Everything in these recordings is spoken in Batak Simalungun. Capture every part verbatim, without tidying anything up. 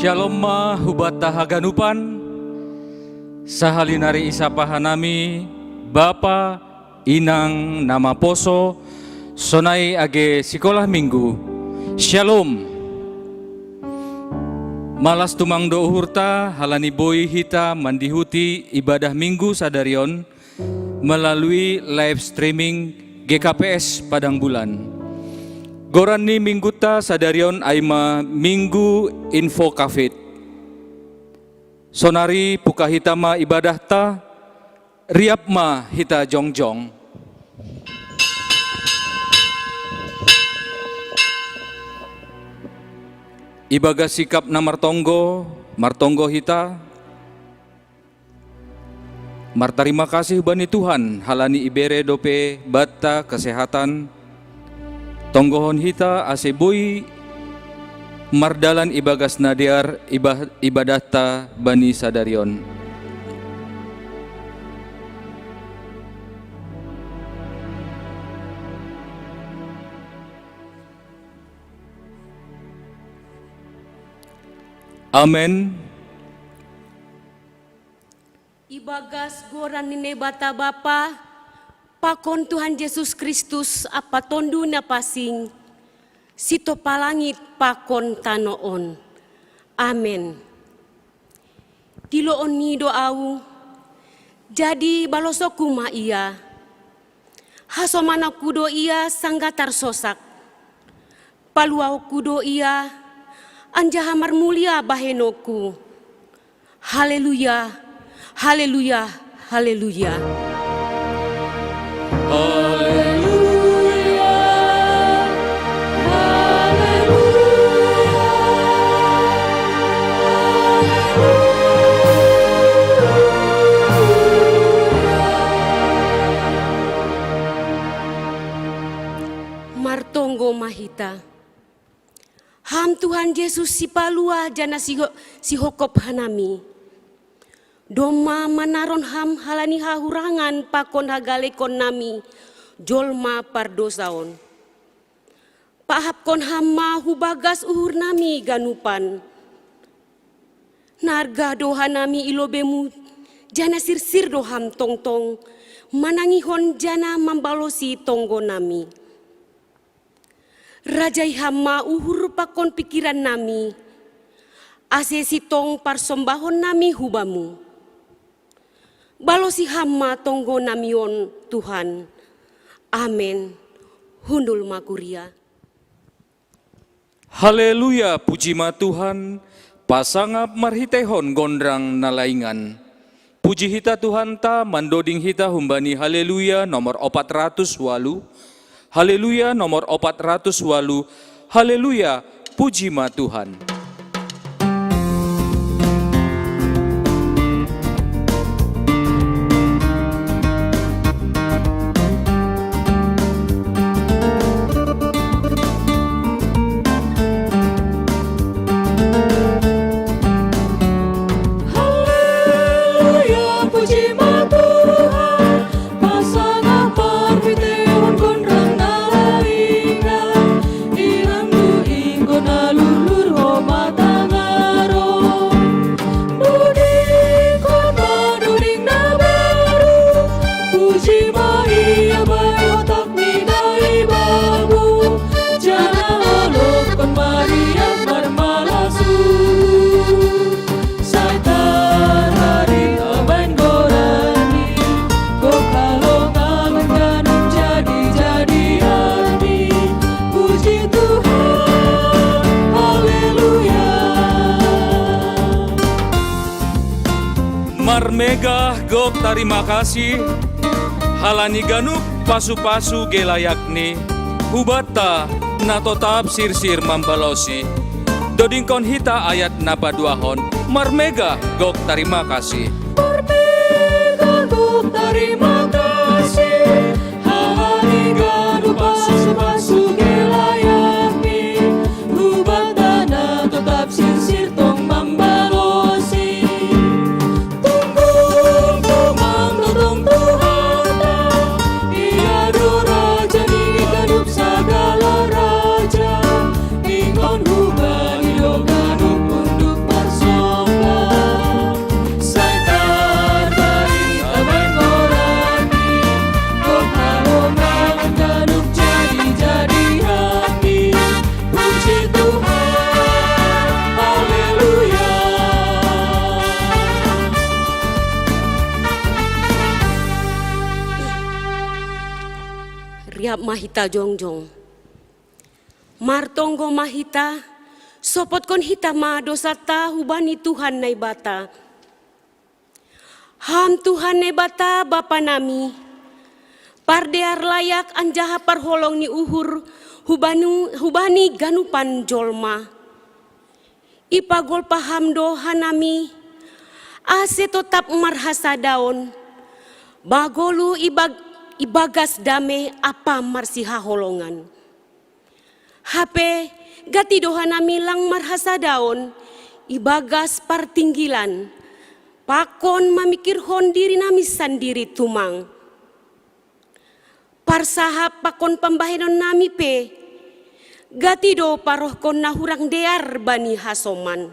Shalom ma hubata haganupan. Sahali nari isapa hanami, Bapa, Inang, na maposo, sonai age sikolah minggu. Shalom. Malas tumang do uhurta halani boi hita mandihuti ibadah minggu sadarion melalui live streaming G K P S Padang Bulan. Goran ni mingguta sadarion ai ma Minggu Invocavit. Sonari puka hita ma ibadahta, riap ma hita jongjong. Ibagas sikap na martonggo, martonggo hita, martarima kasih bani Tuhan halani ibere dope banta kesehatan, tonggohon hita ase boi mardalan ibagas na dear iba-, ibadahta bani sadarion. Amen. Ibagas goran ni Naibata Bapa, pakon Tuhan Jesus Kristus ampa Tondu na pasing, sitopa langit pakon tano on. Amen. Diloon ni do au, jadi balosonku ma ia. Hasomanonku do ia sanggah tarsosak. Paluahonku do ia, anjaha marmulia bahenonku. Haleluya, haleluya, haleluya. Haleluya, haleluya, haleluya. Martonggo ma hita. Ham Tuhan Jesus Sipalua janah Siho-, Sihongkop hanami. Domma manaron Ham halani hahurangan pakon hagalekononnami jolma pardousa on. Paahapkon Ham ma hubagas uhurnami ganupan. Na arga do hanami i lobei-Mu, janah sirsir do Ham tongtong, manangihon janah mambalosi tonggonami. Rajai Ham ma uhur pakon pikirannami, ase sintong parsombahonnami hu Bamu. Balosi Ham ma tonggonami on, Tuhan. Amen. Hundul ma kuria. Haleluya, puji ma Tuhan, pasangap marhiteihon gondrang na laingan. Puji hita Tuhanta, mandoding hita humbani Haleluya nomor opat ratus walu. Haleluya nomor opat ratus walu. Haleluya, puji ma Tuhan. Haleluya, puji ma Tuhan, pasangap parhiteihon gondrang na laingan, ilang du ingkon na lurlur homa tangaron. Dodingkon ma doding na baru, puji ma Ia bahen otak ni na i bamu, janah olonkon ma riap marmalas uhur. Sai tarharit ambahen goran-Ni, gok halongangan ganup jadi-jadian-Ni. Puji Tuhan, haleluya. Marmegah gok tarima kasih, halani ganup pasu-pasu gelayakni, hubanta na totap sirsir mambalosi. Dodingkon hita ayat na paduahon, marmegah gok tarima kasih. Marmegah gok tarima kasih, halani ganup pasu-pasu gelayakni, hubanta na totap sirsir tong mambalosi. Tunggung tumang totong Tuhanta, Ia do Raja ni ganup sagala raja, ingon humbani do ganup unduk ma Hita jongjong. Martonggo ma hita, sopotkon hita ma dosata hubani Tuhan Naibata. Ham Tuhan Naibata Bapa nami, pardear layak anjaha parholong ni uhur hubanu, hubani ganupan jolma. Ipagolpa Ham do hanami, ase totap marhasadaon, magolu ibag, ibagas dame ampa marsihaholongan. Hape, gati do hanami lang marhasadaon, ibagas partinggilan, pakon mamikirhon diri nami sandiri tumang. Parsahap pakon pambahenon nami pe, gati do parohkon na hurang dear bani hasoman.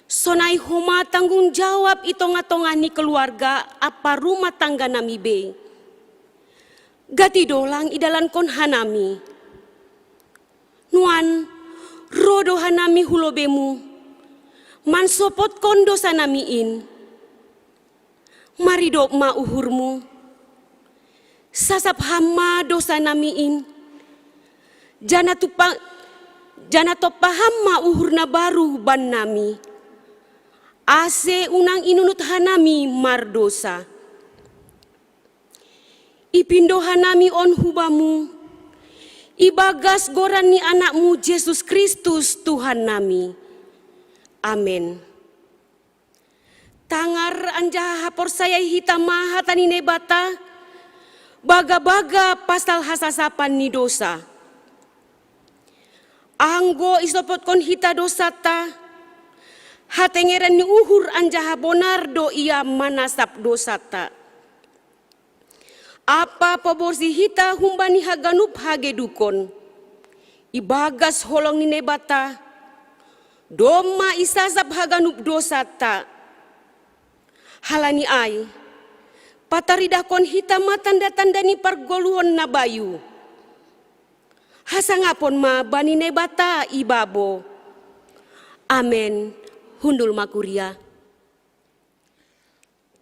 Sonai homa tanggung jawab i tongah-tongah ni keluarga ampa rumah tangga nami be. Gati do lang idalankon hanami. Nuan, ro do hanami hu lobemu, mansopotkon dosa nami in. Maridop ma uhurmu. Sasap Ham ma dosa nami in. Janah tupa, janah tompa Ham ma uhur na baru bannami, ase unang inunut hanami mardosa. Ipindo hanami on hu Bamu, ibagas goran ni AnakMu Jesus Kristus Tuhan nami. Amen. Tangar anjaha haporsayai hita ma hata ni Naibata, bagabaga pasal hasasapan ni dosa. Anggo isopotkon hita dosanta, hatengeran ni uhur anjaha bonar do Ia manasap dosanta. Ampa paborsih hita humbani haganup hagedukon. Ibagas holong ni Naibata, domma isasap haganup dosanta. Halani ai, pataridahkon hita ma tanda-tanda ni pargoluhon na bayu. Hasangapon ma bani Naibata i babo. Amen. Hundul ma kuria.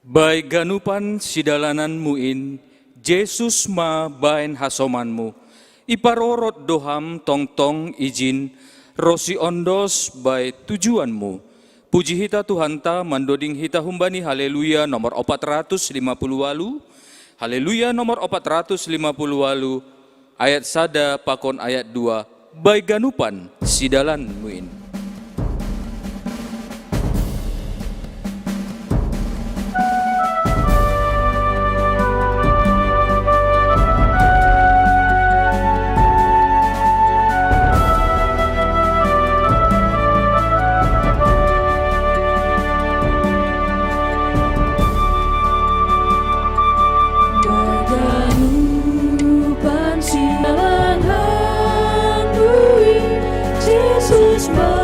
Bai ganupan sidalananmu in, Jesus ma baen hasomanmu. Iparorot do ham tongtong ijin, ro siondos bai tujuanmu. Puji hita Tuhanta mandoding hita humbani Haleluya nomor opat ratus lima puluh walu. Haleluya nomor opat ratus lima puluh walu, ayat sada pakon ayat dua, bai ganupan sidalanmu in. Ganupan sidalananmu in, Jesus ma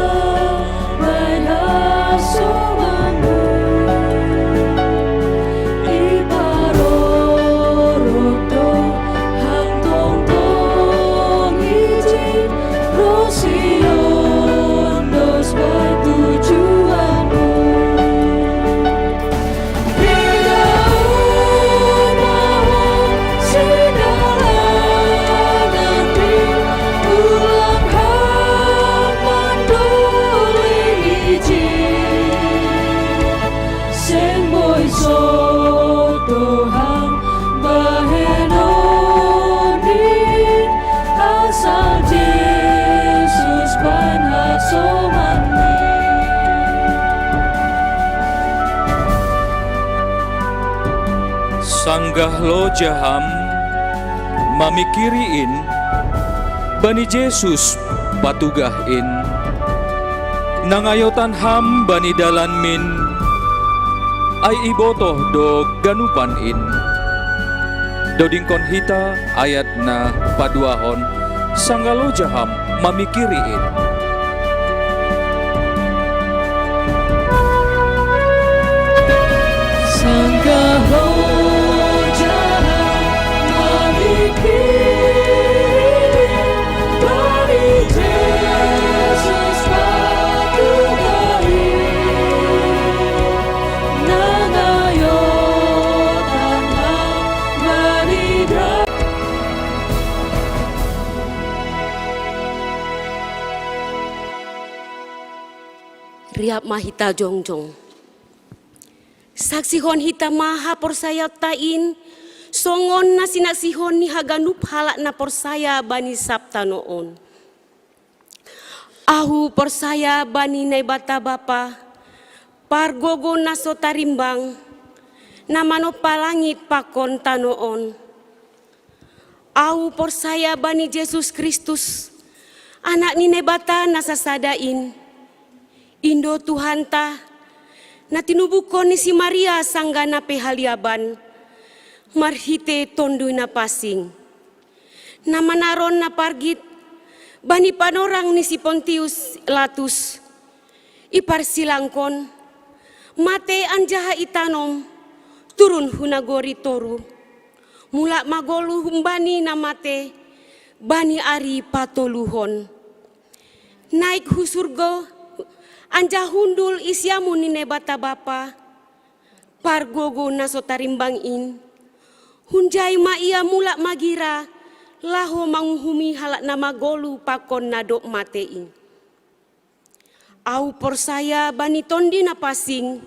baen hasomanmu. Iparorot do ham tongtong ijin, ro siondos bai tujuanmu. Didauhon sidalananmi, ulang ham mandolei ijin. Seng boi soto ham bahenon in, asal Jesus baen hasomanmi. Sanggah loja ham mamikiri in, bani Jesus patugah in, nangayotan ham bani dalanmin, ai ibotoh do ganupan in. Dodingkon hita ayat na paduahon, sanggah loja ham mamikiri in. Sanggah loja ham mamikiri, bani Jesus patugah in, nangayotan ham bani dalanmin. Riap ma hita jongjong. Saksihon hita ma haporsayaonta in, songon na sinaksihon ni haganup halak na porsaya bani sab tano on. Ahu porsaya bani Naibata Bapa, pargogo na so tarimbang, na manompa langit pakon tano on. Ahu porsaya bani Jesus Kristus, Anak ni Naibata na sasada in, Indo Tuhanta, na tinubuhkon ni si Maria sanggah na pe haliaban, marhite Tonduy Napansing, na manaron na pargit bani panorang ni si Pontius Latus, iparsilangkon, mate anjaha itanom, turun hu nagori toruh, mulak ma goluh humbani na mate bani ari patoluhon. Naik hu surgo, anjaha hundul i siamun ni Naibata Bapa, pargogo na so tarimbang in. Hunjai ma ia mulak magira, laho manguhumi halak na magoluh pakon na dob mate i. Ahu porsaya bani Tonduy Napansing,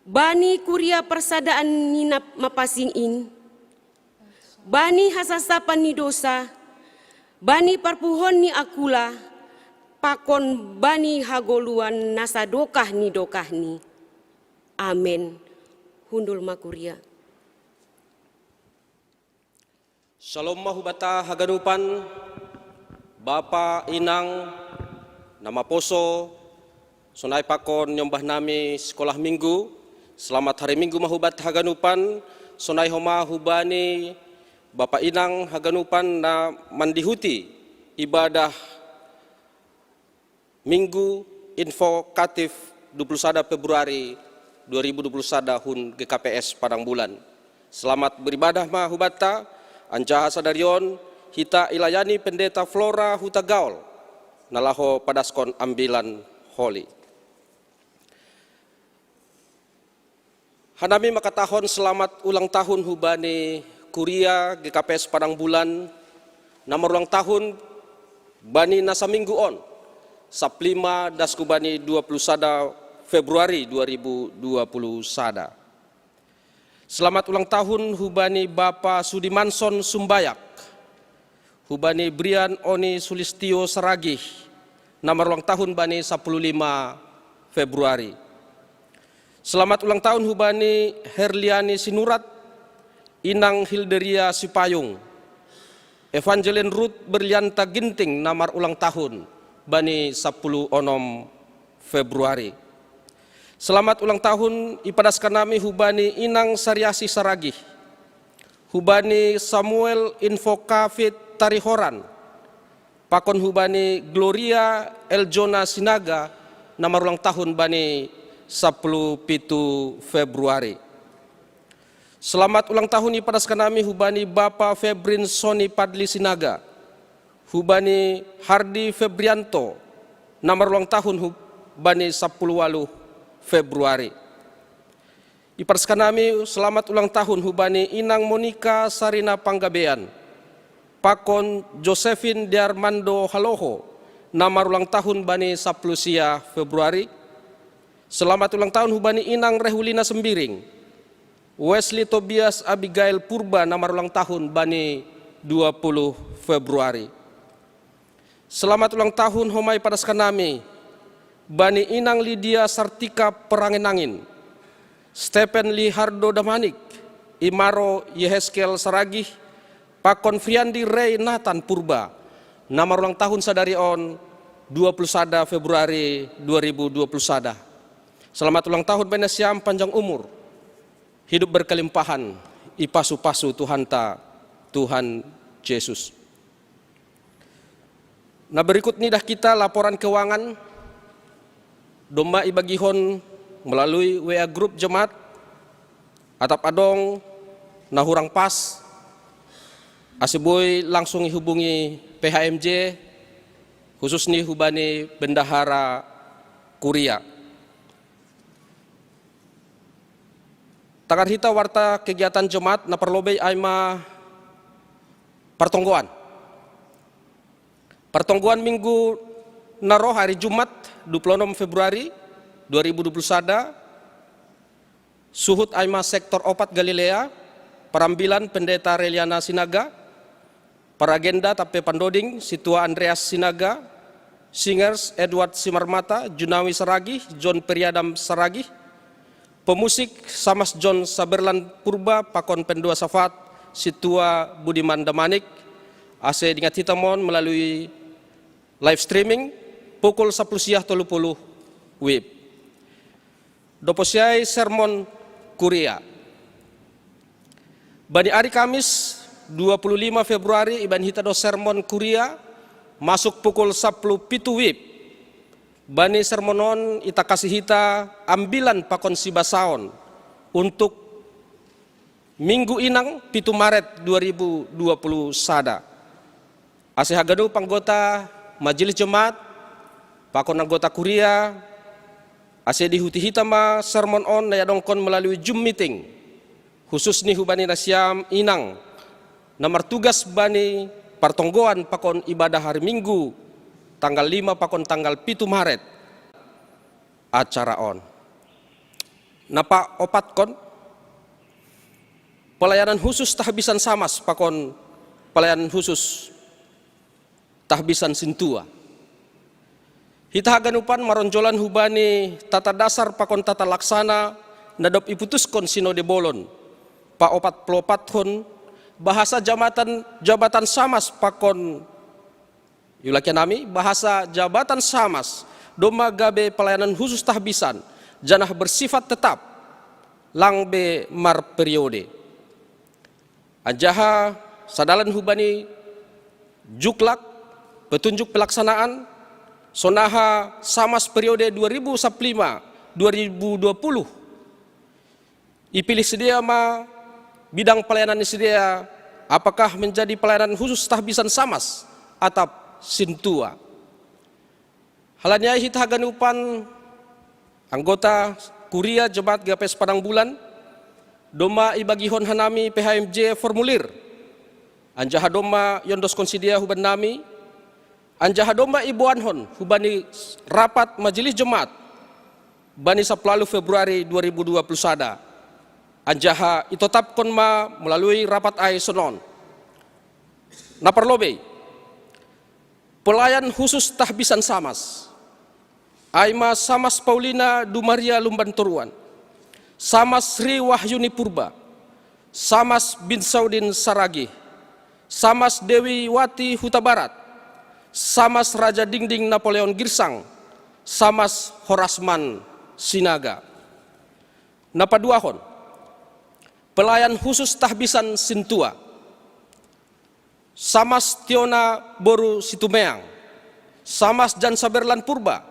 bani kuria parsadaan ni na mapansing in, bani hasasapan ni dosa, bani parpuhon ni akula, pakon bani hagoluhan na sadokah ni dokahni. Amen. Hundul ma kuria. Shalom ma hubata haganupan, Bapa, Inang, na maposo, sonai pakon niombah nami sikolah minggu. Selamat hari Minggu ma hubata haganupan, sonai homa hubani Bapa, Inang haganupan na mandihuti ibadah Minggu Invokatif dua puluh sada Februari dua ribu dua puluh sada hun G K P S Padang Bulan. Selamat beribadah ma hubata, anjaha sadari on hita ilayani Pendeta Flora Hutagaol, na laho padaskon ambilan holi. Hanami mangkatahon selamat ulang tahun hubani Kuria G K P S Padang Bulan, na marulang tahun bani na saminggu on, saplima das hubani dua puluh sada Februari dua ribu dua puluh sada. Selamat ulang tahun hubani Bapa Sudimanson Sumbayak, hubani Brian Oni Sulistio Saragih, na marulang tahun bani sapuluh lima Februari. Selamat ulang tahun hubani Herliani Sinurat, Inang Hilderia Sipayung, Evangelin Ruth Berlianta Ginting na marulang tahun bani sapuluh onom Februari. Selamat ulang tahun ipadaskan nami hubani Inang Sariasi Saragih, hubani Samuel Invokavit Tarihoran, pakon hubani Gloria Eljona Sinaga na marulang tahun bani sapuluh pitu Februari. Selamat ulang tahun ipadaskan nami hubani Bapa Febrin Soni Padli Sinaga, hubani Hardi Febrianto na marulang tahun hubani sapuluh waluh Februari. Ipadaskan nami selamat ulang tahun hubani Inang Monika Sarina Panggabean, pakon Josephine Diarmando Haloho na marulang tahun bani sapuluh sia Februari. Selamat ulang tahun hubani Inang Rehulina Sembiring, Wesley Tobias Abigail Purba na marulang tahun bani dua puluh Februari. Selamat ulang tahun homa ipadaskan nami bani Inang Lydia Sartika Perangenangin, Stephen Lihardo Damanik, Imaro Yehezkiel Saragih, pakon Friandi Rey Nathan Purba na marulang tahun sadari on dua puluh sada Februari dua ribu dua puluh sada. Selamat ulang tahun bani nasiam, panjang umur, hidup berkelimpahan, ipasu-pasu Tuhanta, Tuhan Jesus. Nah, berikut nidah kita laporan keuangan domma ibagihon melalui W A grup jemaat. Atap adong na hurang pas, ase boi langsung ihubungi P H M J, khususni hubani bendahara kuria. Tangar hita warta kegiatan jemaat na parlobei ai ma partonggoan. Partonggoan minggu na roh ari Jumat dua puluh enam Februari, dua ribu dua puluh sada, suhut ai ma sektor opat Galilea, parambilan Pendeta Reliana Sinaga, paragenda tape pandoding Situa Andreas Sinaga, singers Edward Simarmata, Junawi Saragih, John Periadam Saragih, pemusik Samas John Saberlan Purba pakon pendua safat Situa Budiman Damanik, ase dingat hita mon melalui live streaming pukul sapuluh siah tolu puluh wib. Dopo siai sermon kuria. Bani ari Kamis dua puluh lima Februari iban hita do sermon kuria masuk pukul sapuluh pitu wib. Bani sermon on itakasi hita ambilan pakon sibasaon untuk Minggu Inang pitu Maret dua ribu dua puluh sada. Ase haganup anggota Majelis Jemaat pakon anggota kuria, ase dihuti hita ma sermon on na iadongkon melalui Zoom meeting, khusus ni hubani nasiam inang na martugas bani partonggoan pakon ibadah ari Minggu tanggal lima pakon tanggal pitu Maret acara on. Na paopatkon, pelayanan khusus tahbisan Samas pakon pelayanan khusus tahbisan sintua. Hita haganupan maronjolan hubani tata dasar pakon tata laksana na dob iputuskon Sinode Bolon, paopat puluh opat hon, bahasa jabatan, jabatan Samas pakon, iulaki nami, bahasa jabatan Samas domma gabe pelayanan khusus tahbisan, janah bersifat tetap, lang be marperiode. Anjaha sadalan hubani juklak, petunjuk pelaksanaan, sonaha Samas periode dua ribu sapuluh lima dua ribu dua puluh, ipilih sidea ma bidang pelayanan ni sidea, apakah menjadi pelayanan khusus tahbisan Samas atap sintua. Halani ai hita haganupan anggota kuria Jemaat G K P S Padang Bulan, domma ibagihon hanami P H M J formulir, anjaha domma iondoskon sidea hubannami, anjaha domma iboanhon hubani rapat Majelis Jemaat bani sapuluh Februari dua ribu dua puluh sada, anjaha itotapkon ma melalui rapat ai sonon. Na parlobei, pelayan khusus tahbisan Samas, ai ma Samas Paulina Dumaria Lumban Toruan, Samas Sri Wahyuni Purba, Samas Bin Saudin Saragih, Samas Dewi Wati Hutabarat, Samas Raja Dingding Napoleon Girsang, Samas Horasman Sinaga. Na paduahon, pelayan khusus tahbisan sintua, Samas Tiona boru Situmeang, Samas Jan Saberlan Purba,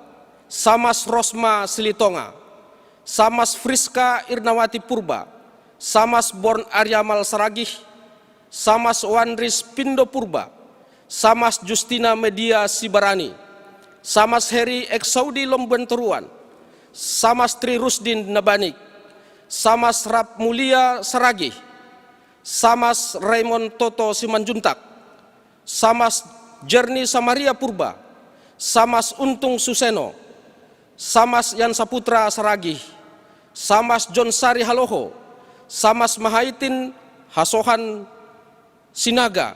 Samas Rosma Silitonga, Samas Friska Irnawati Purba, Samas Born Aryamal Saragih, Samas Wandris Pindo Purba, Samas Justina Media Sibarani, Samas Heri Eksaudi Lombuan Toruan, Samas Tri Rusdin Nabanik, Samas Rap Mulia Saragih, Samas Raymond Toto Simanjuntak, Samas Jerni Samaria Purba, Samas Untung Suseno, Samas Yan Saputra Saragih, Samas John Sari Haloho, Samas Mahaitin Hasohan Sinaga,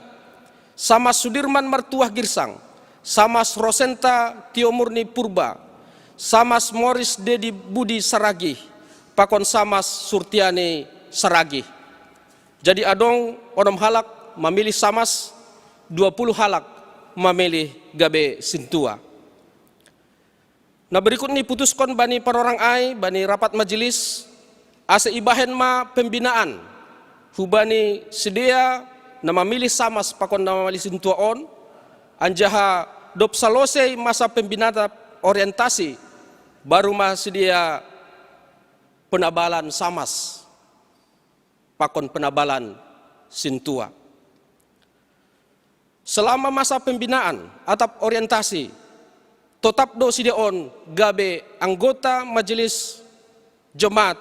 Samas Sudirman Martuah Girsang, Samas Rosenta Tio Murni Purba, Samas Moris Dedi Budi Saragih, pakon Samas Surtiani Saragih. Jadi adong onom halak mamilih Samas, dua puluh halak mamilih gabe sintua. Na berikut ni putuskon bani parorang ai, bani rapat majelis, ase ibahen ma pembinaan hubani sidea na mamilih Samas pakon na mamilih sintua on, anjaha dob salosei masa pembinata orientasi, baru ma sidea penabalan Samas pakon penabalan sintua. Selama masa pembinaan atap orientasi, totap do sidea on gabe anggota Majelis Jemaat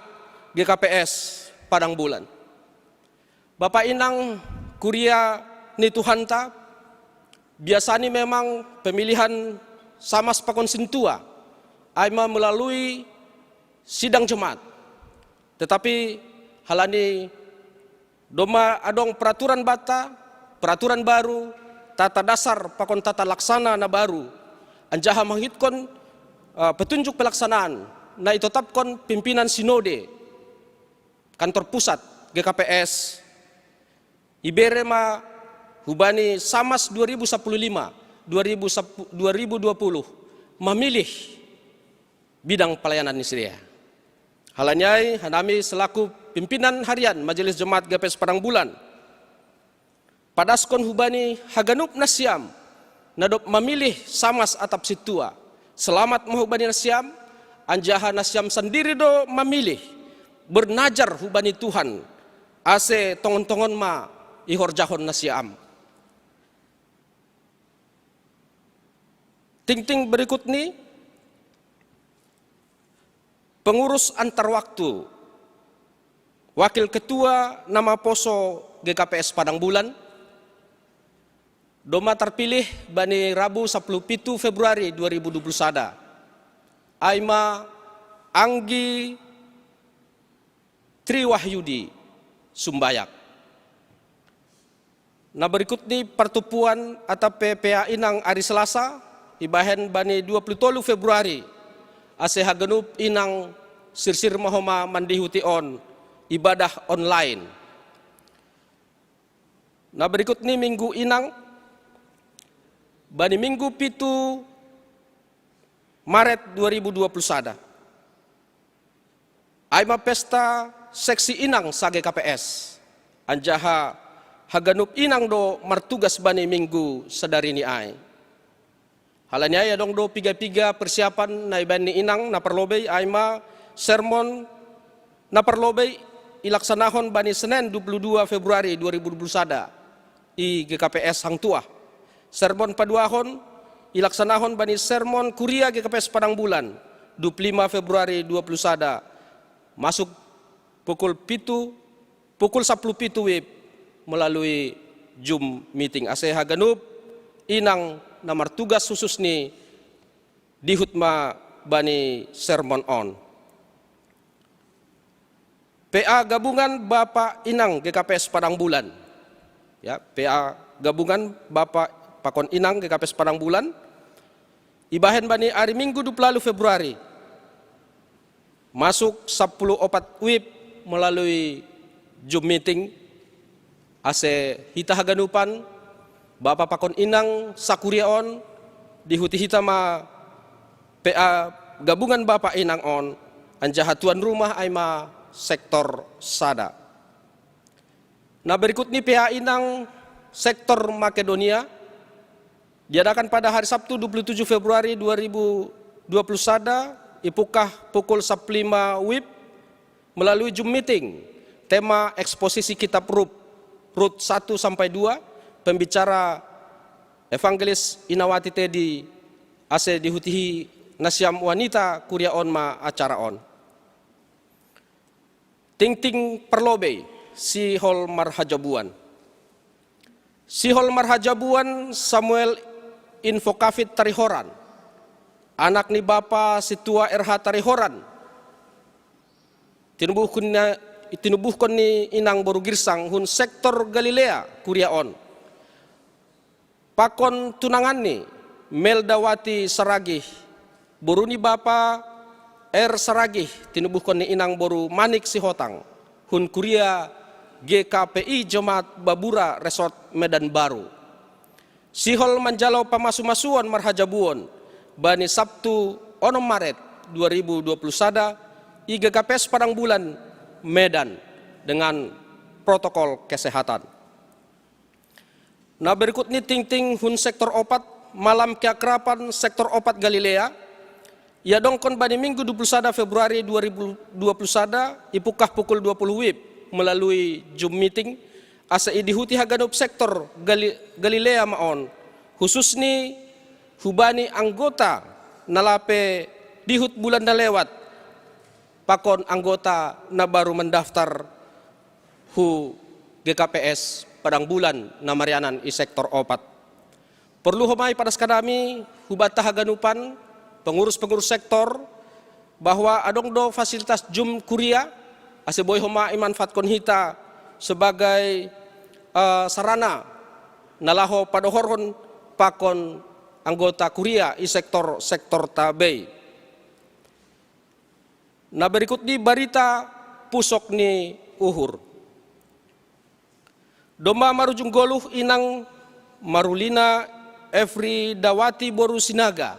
G K P S Padang Bulan. Bapa inang kuria ni Tuhanta, biasani memang pemilihan Samas pakon sintua ai ma melalui sidang jemaat. Tetapi hal ani domma adong peraturan bata, peraturan baru, tata dasar pakon tata laksana na baru, anjaha mangihuthon uh, petunjuk pelaksanaan na itotapkon pimpinan sinode kantor pusat G K P S, ibere ma hubani Samas dua ribu sepuluh lima, dua ribu, dua ribu dua puluh, memilih bidang pelayanan ni sidea. Hal ani ai hanami selaku pimpinan harian Majelis Jemaat G P S Padang Bulan, padaskon hubani haganup nasiam na dob mamilih Samas atap sintua. Selamat ma hubani nasiam, anjaha nasiam sandiri do mamilih bernajar hubani Tuhan, ase tongon-tongon ma ihorjahon nasiam. Tingting berikut ni, pengurus antar waktu, wakil ketua na maposo G K P S Padang Bulan, domma tarpilih bani Rabu sapuluh pitu Februari dua ribu dua puluh sada, ai ma Anggi Triwahyudi Sumbayak. Na berikut ni partumpuan atap pe P A inang ari Selasa, ibahen bani dua puluh tolu Februari, ase haganup inang sirsir ma homa mandihuti on ibadah online. Na berikut ni minggu inang, bani minggu pitu Maret dua ribu dua puluh sada, ai ma pesta seksi inang sa-G K P S, anjaha haganup inang do martugas bani minggu sadari ni ai. Hal ani ai adong do piga-piga persiapan na ibahen ni inang na parlobei, ai ma sermon na parlobei ilaksanahon bani Senen dua puluh dua Februari dua ribu dua puluh sada i G K P S Hang Tuah. Sermon paduahon ilaksanahon bani sermon kuria G K P S Padang Bulan dua puluh lima Februari dua puluh sada, masuk pukul pitu, pukul sapuluh pitu wib melalui Zoom meeting. Ase haganup inang na martugas husus ni dihut ma bani sermon on. P A gabungan Bapa Inang G K P S Padang Bulan. Ya, P A gabungan Bapa pakon Inang G K P S Padang Bulan, ibahen bani ari Minggu dua puluh lalu Februari, masuk sapuluh opat wib melalui Zoom meeting, ase hita haganupan, Bapa pakon Inang sakuria on, dihuti hita ma P A gabungan Bapa Inang on, anjaha tuan rumah ai ma sektor sada. Na berikut ni P A inang sektor Makedonia, diadakan pada hari Sabtu dua puluh tujuh Februari dua ribu dua puluh sada, ipungkah pukul sapuluh lima wib melalui Zoom meeting. Tema eksposisi kitab Rut, Rut satu sampai dua, pembicara Evangelis Inawati Teddy, ase dihutihi nasiam wanita kuria on ma acara on. Tingting parlobei, sihol marhajabuan. Sihol marhajabuan Samuel Infokafit Tarihoran, anak ni Bapa Sintua R H Tarihoran, tinubuhkon ni, tinubuhkon ni inang boru Girsang hun sektor Galilea kuria on. Pakon tunanganni, Meldawati Saragih, boru ni Bapa R Saragih, tinubuhkon ni inang boru Manik Sihotang, hun kuria G K P I Jemaat Babura Resort Medan Baru. Sihol manjalo pamasu-masuon marhajabuon bani Sabtu onom Maret dua ribu dua puluh sada i G K P S Padang Bulan, Medan, dengan protokol kesehatan. Na berikut ni tingting hun sektor opat, malam keakraban sektor opat Galilea, iadongkon bani Minggu dua puluh sada Februari dua ribu dua puluh sada, ipungkah pukul dua puluh wib melalui Zoom meeting, asa idihuti haganup sektor Gali-, Galilea ma on, hususni hubani anggota na lape dihut bulan na lewat, pakon anggota na baru mandaftar hu G K P S Padang Bulan na marianan i sektor opat. Porlu homa ipadas hanami hubanta haganupan pengurus-pengurus sektor, Bahwa adong do fasilitas jum kuria, ase boi homa imanfaatkon hita sebagai uh, sarana na laho padohorhon pakon anggota kuria i sektor-sektor ta bei. Na berikut ni barita pusok ni uhur. Domma marujung goluh inang Marulina Efridawati boru Sinaga,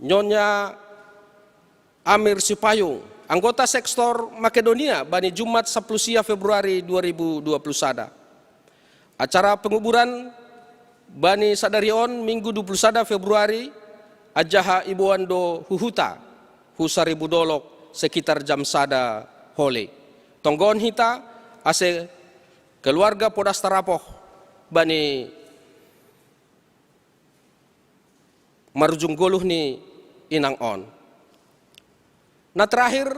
Nyonya Amir Sipayung, anggota sektor Makedonia bani Jumat sapuluh sia Februari dua ribu dua puluh sada. Acara penguburan bani sadari on Minggu dua puluh sada Februari, anjaha iboan do huhuta hu saribu dolok sekitar jam sada hole. Tonggohon hita ase keluarga podas tarapoh bani marujung goluh ni inang on. Na terakhir,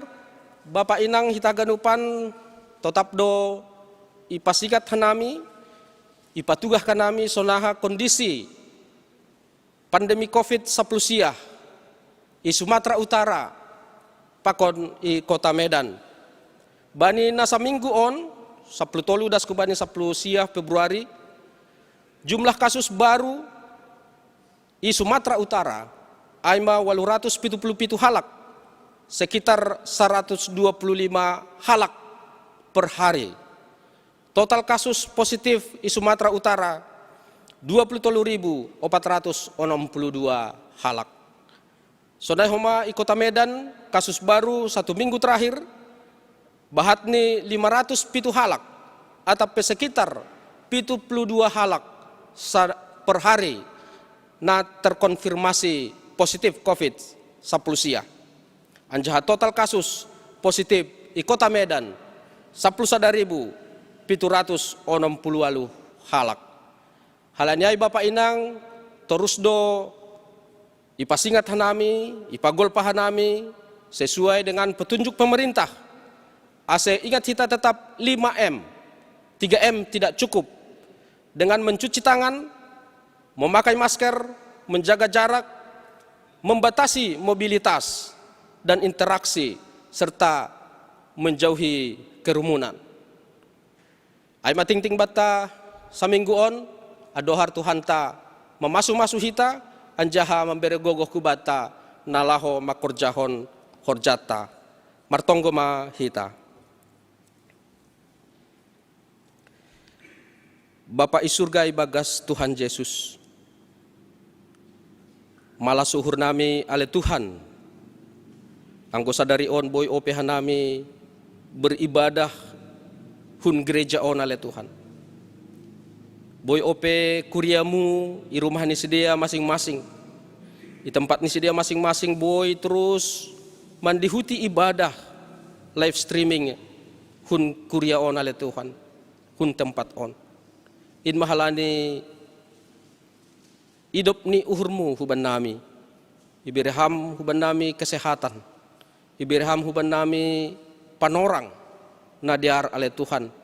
Bapak Inang hita ganupan, totap do ipasingat hanami, ipatugah hanami sonaha kondisi pandemi covid sapuluh sia i Sumatera Utara pakon i Kota Medan. Bani na saminggu on, sapuluh tolu das ku bani sapuluh sia Februari, jumlah kasus baru i Sumatera Utara ai ma walu ratus pitu puluh pitu halak, sekitar saratus dua puluh lima halak per hari. Total kasus positif i Sumatera Utara dua puluh tolu ribu opat ratus onom puluh dua halak. Sonai homa i Kota Medan, kasus baru satu minggu terakhir bahat ni lima ratus pitu halak, atap pe sekitar pitu puluh dua halak per hari na terkonfirmasi positif covid sapuluh sia. Anjaha total kasus positif i Kota Medan sapuluh sada ribu pitu ratus onom puluh walu halak. Halani ai Bapak Inang, torus do ipasingat hanami, ipagolpa hanami sesuai dengan petunjuk pemerintah, ase ingat hita tetap lima M. Tiga M tidak cukup. Dengan mencuci tangan, memakai masker, menjaga jarak, membatasi mobilitas dan interaksi, serta menjauhi kerumunan. Ai ma tingting banta saminggu on, andohar Tuhanta mamasu-masu hita, anjaha mambere gogoh hu banta na laho mangkorjahon horjanta. Martonggo ma hita. Bapa i surga, i bagas Tuhan Jesus, malas uhur nami ale Tuhan, anggo sadari on boi ope hanami beribadah hun gereja on ale Tuhan. Boi ope kuriamu i rumah ni sidea masing-masing, i tempat ni sidea masing-masing boi terus mandihuti ibadah live streaming hun kuria on ale Tuhan, hun tempat on. In ma halani idop ni uhurmu huban nami. Ibere ham huban nami kesehatan. Ibere ham huban nami panorang na dear ale Tuhan.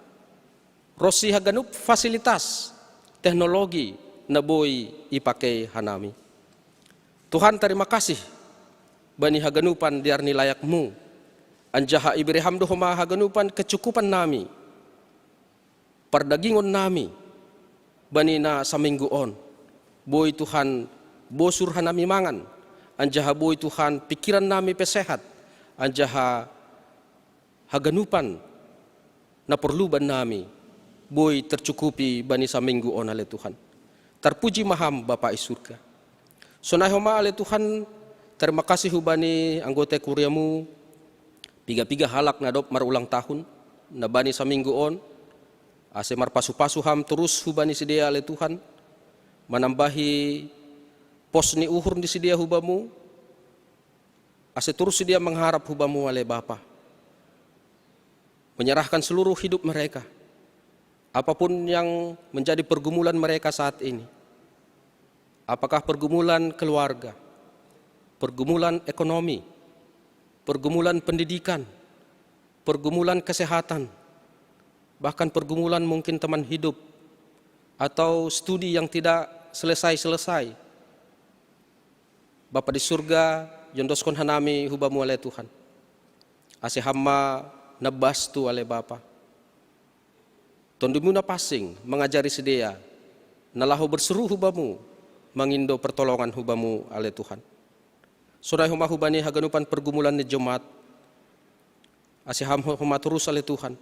Ronsi haganup fasilitas teknologi na boi ipakei hanami. Tuhan, tarima kasih bani haganupan dear ni layakmu. Anjaha ibere ham do homa haganupan kecukupan nami, pardagingon nami bani na saminggu on. Boi Tuhan bosur hanami mangan, anjaha boi Tuhan pikiran nami pe sehat, anjaha haganupan na porlu bannami boi tercukupi bani saminggu on ale Tuhan. Tarpuji ma ham Bapa i surga. Sonai homa ale Tuhan, tarima kasih hubani anggota kuriamu, piga-piga halak na dob marulang tahun na bani saminggu on, ase marpasu-pasu ham torus hubani sidea ale Tuhan, manambahi pos ni uhur ni sidea hubamu, ase torus sidea mengharap hubamu ale Bapa, menyerahkan seluruh hidup mereka. Apapun yang menjadi pergumulan mereka saat ini, apakah pergumulan keluarga, pergumulan ekonomi, pergumulan pendidikan, pergumulan kesehatan, bahkan pergumulan mungkin teman hidup atau studi yang tidak selesai-selesai, Bapa di surga, jondoskon hanami hubamu ale Tuhan. Ase hamma nabastu ale Bapa. Tondumu na passing mangajari sidea, na laho berseru hubamu, mangindo pertolongan hubamu ale Tuhan. Sonai homa hubani haganupan pergumulan ni jomat, ase ham homa torus ale Tuhan.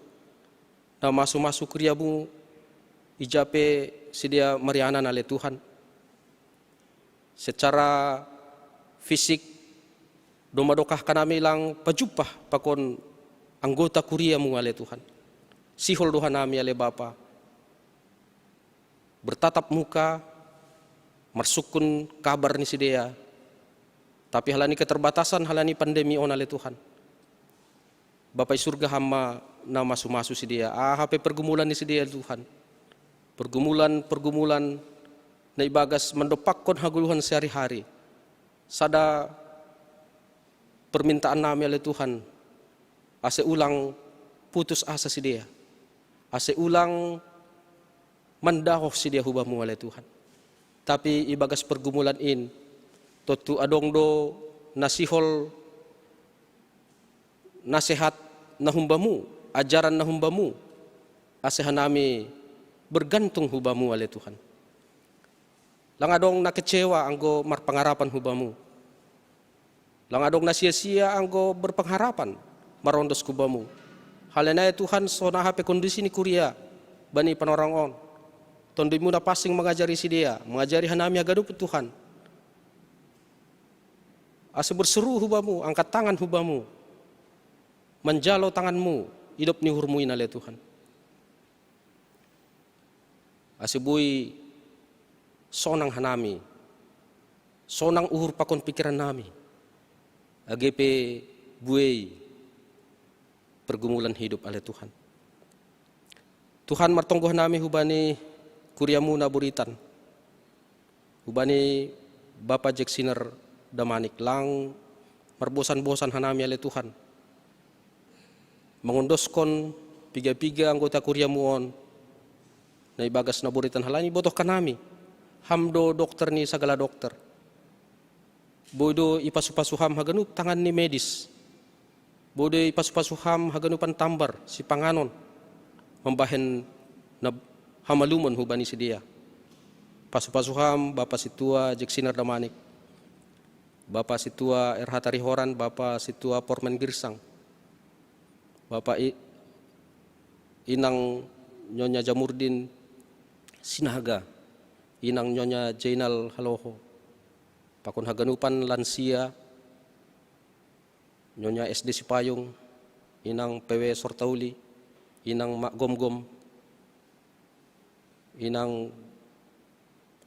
Na masu-masu kuriamu, ijape sidea marianan ale Tuhan. Secara fisik, doma dokah kanami lang pajumpah pakon anggota kuriamu ale Tuhan. Sihol dohanami ale Bapa. Bertatap muka, marsukkun kabar ni sidea. Tapi halani keterbatasan, halani pandemi on ale Tuhan. Bapa i surga hamma na masu-masu sidea. Aha pe pergumulan ni sidea Tuhan. Pergumulan-pergumulan na ibagas mandopakkon hagoluhan sehari-hari. Sada permintaan nami ale Tuhan. Ase ulang putus asa sidea. Ase ulang mandaoh sidea hubamu ale Tuhan. Tapi ibagas pergumulan in, tontu adong do na sihol nasehat na humbamu, ajaran na humbamu, ase hanami bergantung hubamu ale Tuhan. Lang adong na kecewa anggo marpangarapan hubamu. Lang adong na sia-sia anggo berpengharapan marondos hubamu. Halani Tuhan, sonaha pe kondisi ni kuria bani panorang on. Tondumu na passing mangajari sidea, mangajari hanami haganup Tuhan. Ase berseru hubamu, angkat tangan hubamu. Manjalo tanganmu, idop ni uhurmu in ale Tuhan. Ase boi sonang hanami. Sonang uhur pakon pikiran nami. Age pe buei pergumulan hidup ale Tuhan. Tuhan, martonggo hanami hubani kuriamu na buritan. Hubani Bapa Jeksiner Damanik lang marbosan-bosan hanami ale Tuhan. Mangondoskon piga-piga anggota kuriamu on. Na ibagas na buritan halani botoh hanami. Ham do dokter ni sagala dokter. Boi do ipasu-pasu ham haganup tangan ni medis. Boi do ipasu-pasu ham haganupan tambar, sipanganon. Mambahen na hamalumon hubani sidea. Pasu-pasu ham Bapa Sintua Jeksiner Damanik. Bapa Sintua R H Tarihoran, Bapa Sintua Pormen Girsang. Bapa i, inang Nyonya Jamurdin Sinaga. Inang Nyonya Jainal Haloho. Pakon haganupan lansia, Nyonya S D Sipayung, inang P W Sortauli, inang Mak Gomgom, inang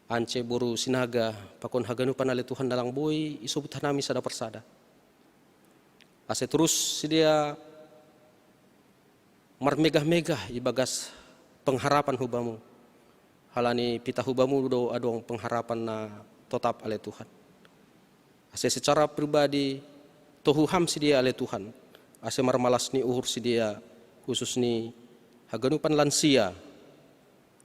Ance boru Sinaga, pakon haganupan ale Tuhan na lang boi isobut hanami sada persada. Ase torus sidea marmegah-megah ibagas pengharapan hubamu. Halani pitah hubamu do adong pengharapan na totap ale Tuhan. Ase secara pribadi tohu ham sidea ale Tuhan. Ase marmalas ni uhur sidea khusus ni haganupan lansia.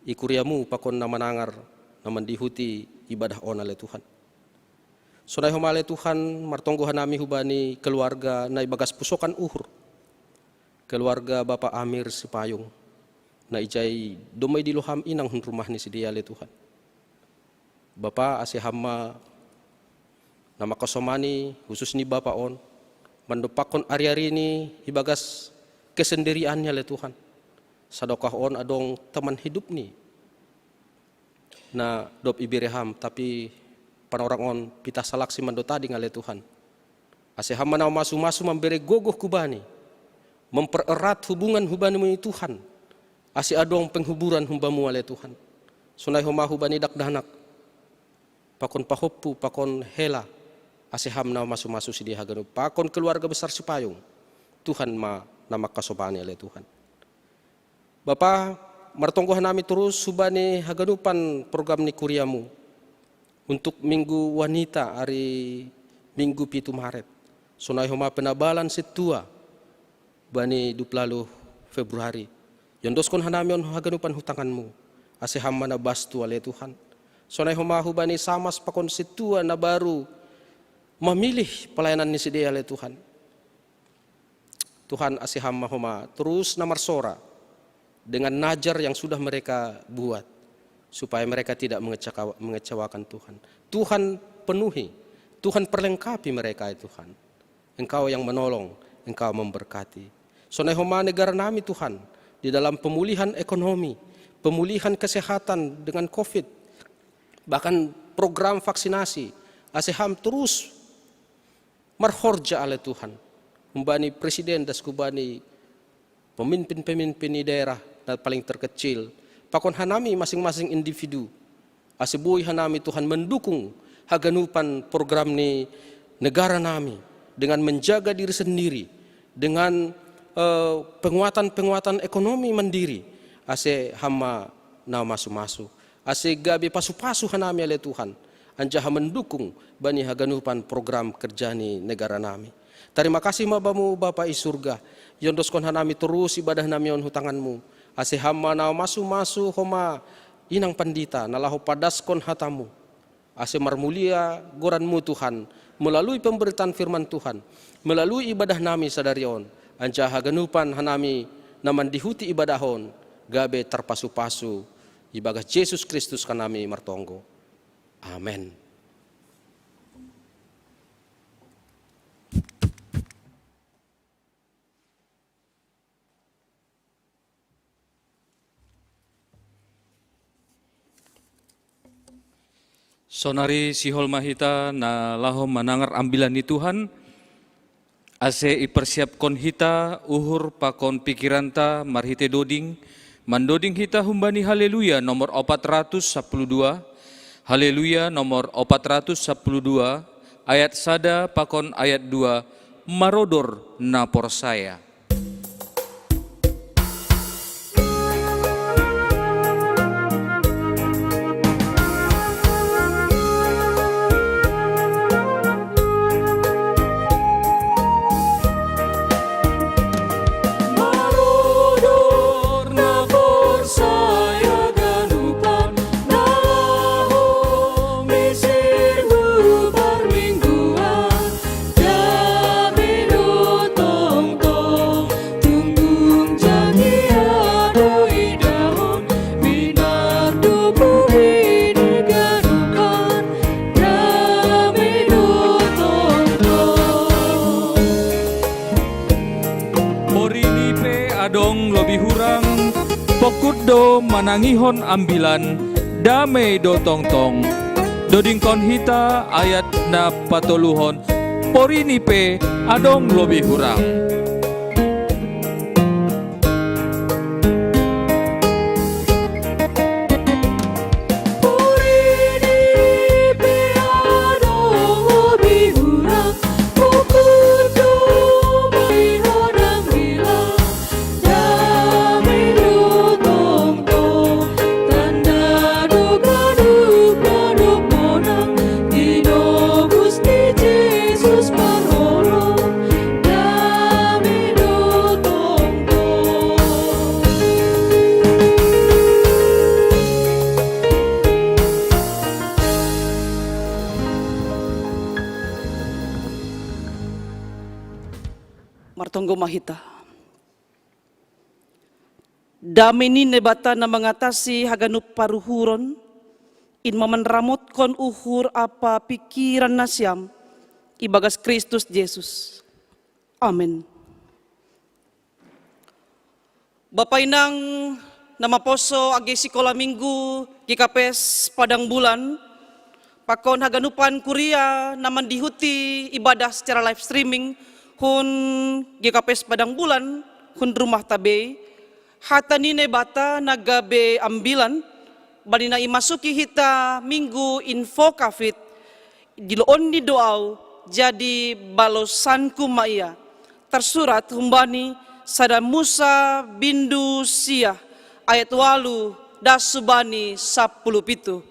I kuriamu pakon na manangar na mandihuti ibadah on ale Tuhan. Sonai homa ale Tuhan martonggo hanami hubani keluarga na ibagas pusokan uhur. Keluarga Bapa Amir Sipayung. Na ijai domai diloham inang hun rumah ni sidea ale Tuhan. Bapa ase hamma na makasomani khusus ni Bapa on. Mandopakkon ari-ari ni ibagas kesendiriannya ale Tuhan. Sadokah on adong teman hidup ni. Na dob ibere ham, tapi panorang on pitah salaksi mandotading ale Tuhan. Ase hamma na masu-masu mambere gogoh hubani. Mempererat hubungan hubani Tuhan. Ase adong penghuburan humbamu ale Tuhan. Sonai homa hubani dakdanak. Pakon pahompu, pakon hela. Ase ham na masu-masu sidea haganup. Pakon keluarga besar Sipayung. Tuhan ma na makasomani ale Tuhan. Bapa, martonggo hanami torus hubani haganupan program ni kuriamu. Untuk minggu wanita ari minggu pitu Maret. Sonai homa penabalan sintua bani dua puluh Februari. Jondoskon hanami on haganupan hu tanganmu. Ase ham ma na bastu ale Tuhan. Sonai homa hubani samas pakon sintua na baru memilih pelayanan ni sidea ale Tuhan. Tuhan, ase ham ma homa terus na marsora dengan najar yang sudah mereka buat, supaya mereka tidak mengecewakan Tuhan. Tuhan penuhi, Tuhan perlengkapi mereka ya Tuhan. Engkau yang menolong, Engkau memberkati. Sonai homa negara nami Tuhan, di dalam pemulihan ekonomi, pemulihan kesehatan dengan covid, bahkan program vaksinasi, ase ham terus marhorja ale Tuhan. Humbani presiden das humbani pemimpin-pemimpin ni daerah na paling terkecil, pakon hanami masing-masing individu, ase boi hanami Tuhan mendukung haganupan program ni negara nami dengan menjaga diri sendiri, dengan eh, penguatan-penguatan ekonomi mandiri, ase ham ma na masu-masu, ase gabe pasu-pasu hanami ale Tuhan, anjaha mendukung bani haganupan program kerja ni negara nami. Tarima kasih ma Bamu Bapa i surga, iondoskon hanami torus ibadah nami on hu tanganMu, ase ham ma na masu-masu homa inang pandita na laho padaskon hataMu, ase marmulia goranMu Tuhan, melalui pemberitaan firman Tuhan, melalui ibadah nami sadari on, anjaha haganupan hanami na mandihuti ibadah on, gabe tarpasu-pasu, ibagas Jesus Kristus hanami martonggo. Amen. Sonari sihol ma hita na laho manangar ambilan ni Tuhan, ase ipersiapkon hita uhur pakon pikiranta marhite doding, mandoding hita humbani Haleluya nomor opat ratus sapuluh dua, Haleluya nomor opat ratus sapuluh dua, ayat sada pakon ayat dua, marodor na porsaya. Porini pe adong lobi hurang, pongkut do manangihon ambilan, damei do tongtong. Dodingkon hita ayat na patoluhon, porini pe adong lobi hurang. Martonggo ma hita. Damei ni Naibata na mangatasi haganup paruhuron, in ma manramotkon uhur ampa pingkiran nasiam ibagas Kristus Jesus. Amen. Bapa inang na maposo age sikola minggu G K P S Padang Bulan, pakon haganupan kuria na mandihuti ibadah secara live streaming hun G K P S Padang Bulan, hun rumah tabei, hata ni Naibata na gabe ambilan, bani na imasuki hita minggu Invocavit, diloon ni do au, jadi balosanku ma ia. Tarsurat humbani sada Musa bindu sia ayat walu das hubani sapuluh pitu.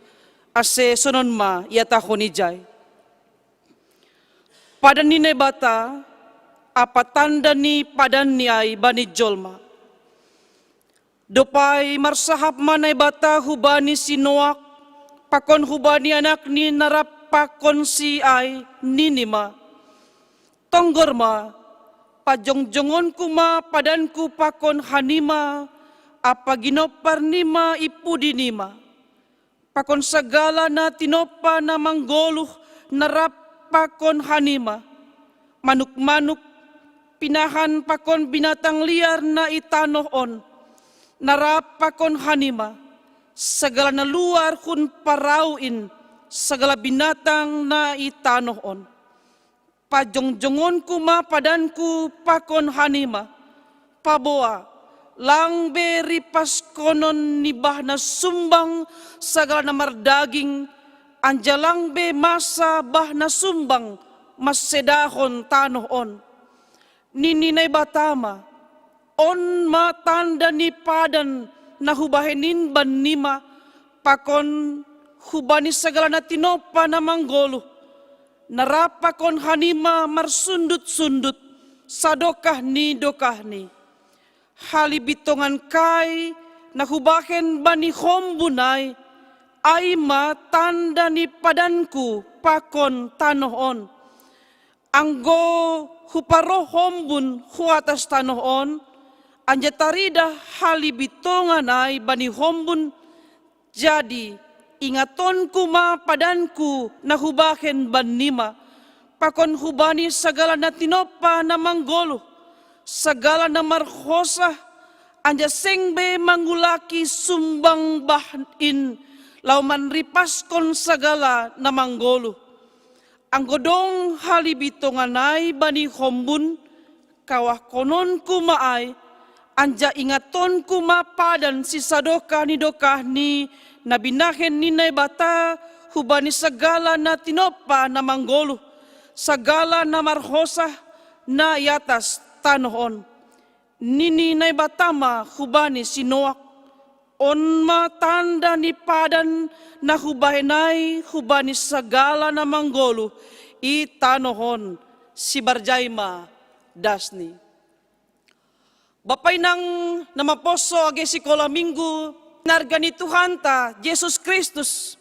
Ase sonon ma iatahon ijai. Padan ni Naibata, ampa tanda ni padanni ai bani jolma. Dob ai marsahap ma Naibata hubani si Noak, pakon hubani anakni na rap pakon si ai nini ma. Tonggor ma, pajongjongonku ma padanku pakon hanima, apa ginompar nima i pudi nima. Pakon sagala na tinompa na manggoluh na rap pakon hanima. Manuk-manuk, pinahan pakon binatang liar na i tanoh on, na rap pakon hanima. Sagala na luar hun parau in, sagala binatang na i tanoh on. Pajongjongonku ma padanku pakon hanima. Paboa, lang be ripaskononni bah na sumbang sagala na mardaging, anjalang be masa bah na sumbang massedahon tanoh on. Nini Naibata ma, on ma tanda ni padan na hubahen in bannima, pakon hubani sagala na tinompa na manggoluh, na rap pakon hanima marsundut-sundut, sadokah ni dokahni. Halibitongan kai na hubahen bani hombun ai, ai ma tanda ni padanku pakon tanoh on. Anggo huparoh hombun hu atas tanoh on, anjaha taridah halibitongan ai bani hombun, jadi ingatonku ma padanku na hubahen bannima, pakon hubani sagala na tinompa na manggoluh, sagala na marhosah, anjaha seng be mangulaki sumbang bah in, laho manripaskon sagala na manggoluh. Anggo dong halibitongan ai bani hombun, kawahkononku ma ai, anjaha ingatonku ma padan sisadokah ni dokahni na binahen ni Naibata hubani sagala na tinompa na manggoluh, sagala na marhosah na i atas tanoh on. Nini Naibata ma hubani si Noah, on ma tanda ni padan na hubahen ai hubani sagala na manggoluh i tanoh on. Sibarjai ma dasni. Bapa inang na maposo age sikola minggu, na arga ni Tuhanta Jesus Kristus.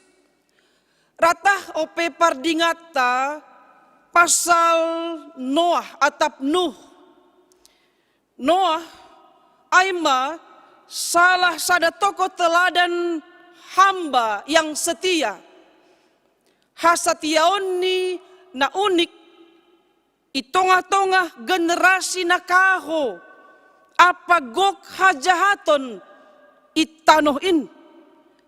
Rata ope pardingatta pasal Noah atap Nuh. Noah ai ma salah sada tokoh teladan hamba yang setia. Hasatiaonni na unik i tongah-tongah generasi na kaho, apa gok hajahaton i tanoh in.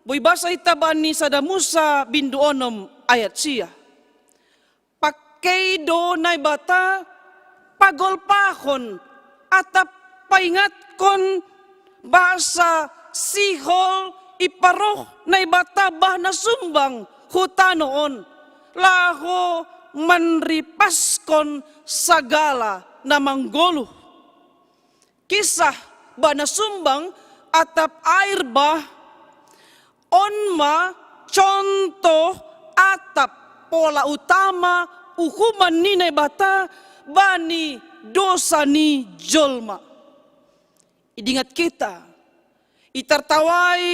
Boi basa hita bani sada Musa bindu onom ayat sia. Pakei do Naibata pagolpahon atap paingatkon basa sihol iparoh Naibata bah na sumbang hu tanoh on, laho manripaskon sagala na manggoluh. Kisah bah na sumbang atap air bah, on ma contoh atap pola utama uhuman ni Naibata bani dosa ni jolma. Idingat kita, itartawai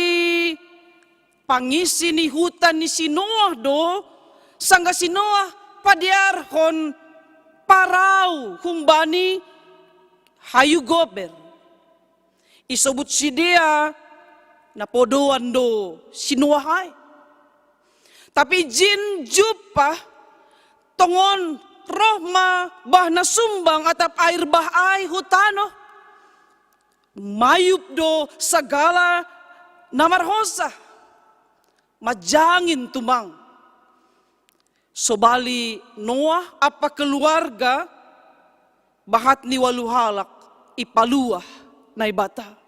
pangisi ni huta ni si Noah do, sanggah si Noah padearhon parau humbani hayu gober. Isobut sidea na podoan do si Noah ai. Tapi jin jumpah tongon roh ma bah na sumbang atap air bah ai hu tanoh. Mayup do sagala na marhosah. Majangin tumang. Sobali Noah ampa keluarga, bahat ni ualuh halak ipaluah Naibata.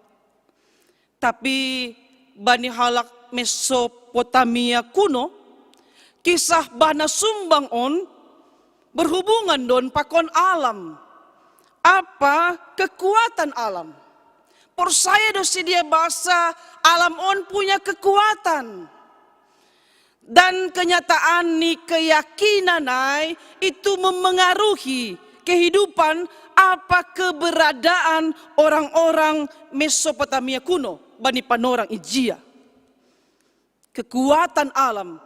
Tapi bani halak Mesopotamia kuno, kisah bah na sumbang on berhubungan do on pakon alam, ampa kekuatan alam. Porsaya do sidea basa alam on punya kekuatan. Dan kenyataan ni keyakinan ai itu mempengaruhi kehidupan apa keberadaan orang-orang Mesopotamia kuno bani panorang ijia. Kekuatan alam.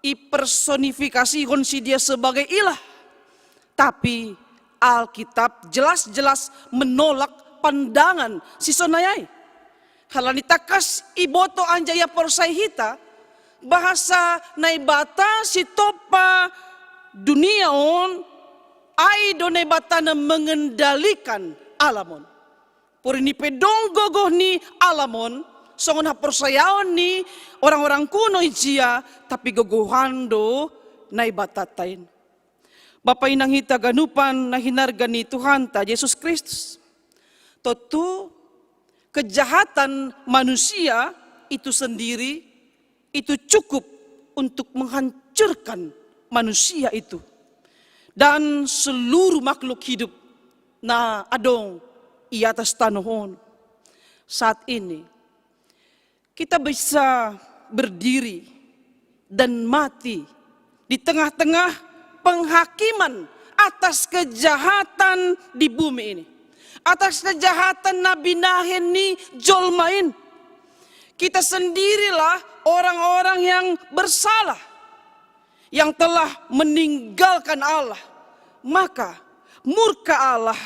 ipersonifikasihon si dia sebagai ilah. Tapi Alkitab jelas-jelas menolak pandangan si sonai ai. Halani takas iboto anjaha iporsayai hita, bahasa Naibata si topa dunia on, ai do Naibata na mengendalikan alam on. Porini pe dong gogoh ni alam on, songon haporsayaon ni orang-orang kuno ijia, tapi gogohan do Naibatanta in. Bapa inang hita ganupan na hinarga ni Tuhanta Jesus Kristus. Tontu kejahatan manusia itu sendiri itu cukup untuk menghancurkan manusia itu dan seluruh makhluk hidup na adong i atas tanoh on. Saat ini kita bisa berdiri dan mati di tengah-tengah penghakiman atas kejahatan di bumi ini, atas kejahatan na binahen ni jolma in. Kita sendirilah orang-orang yang bersalah, yang telah meninggalkan Allah. Maka murka Allah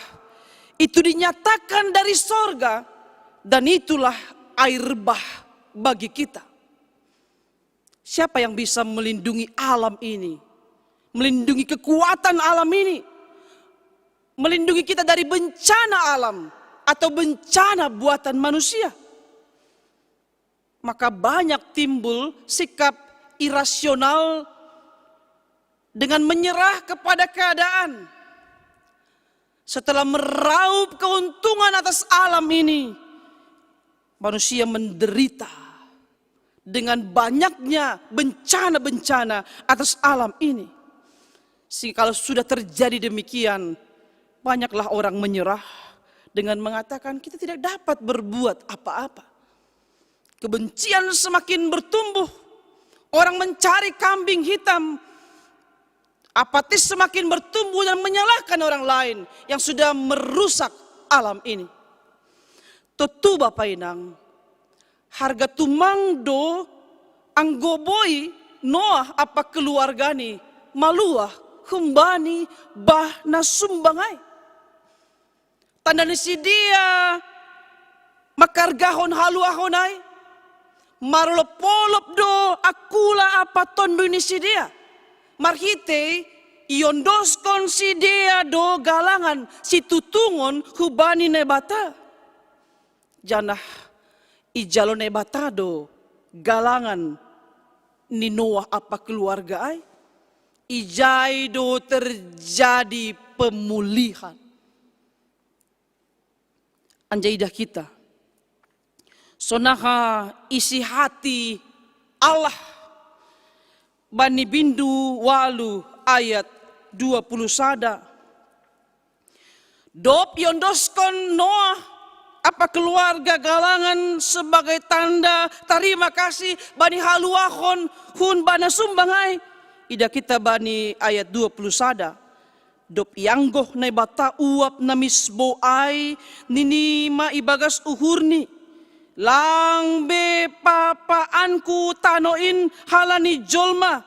itu dinyatakan dari sorga, dan itulah air bah bagi kita. Siapa yang bisa melindungi alam ini? Melindungi kekuatan alam ini? Melindungi kita dari bencana alam atau bencana buatan manusia? Maka banyak timbul sikap irasional dengan menyerah kepada keadaan. Setelah meraup keuntungan atas alam ini, manusia menderita dengan banyaknya bencana-bencana atas alam ini. Sehingga kalau sudah terjadi demikian, banyaklah orang menyerah dengan mengatakan, "Kita tidak dapat berbuat apa-apa." Kebencian semakin bertumbuh, orang mencari kambing hitam, apatis semakin bertumbuh dan menyalahkan orang lain yang sudah merusak alam ini. Tontu Bapa Inang, harga tumang do anggo boi Noah ampa keluargani maluah humbani bah na sumbang ai. Tanda ni sidea mangkargahon haluahon ai, marolopolop do angkula ampa tonduy ni sidea, marhitei iondoskon sidea do galangan situtungon hubani Naibata. Janah ijalo Naibata do galangan ni Noah ampa keluarga ai, ijai do terjadi pemulihan. Anjaha idah hita, sonaha isi hati Allah bani bindu ualu ayat dua puluh sada. Dob iondoskon Noah ampa keluarga galangan sebagai tanda tarima kasih bani haluahon hun bah na sumbang ai. Idah hita bani ayat dua puluh sada. Dob ianggoh Naibata uap na misbou ai, nini ma ibagas uhurni: Lang be papaanku tano in halani jolma,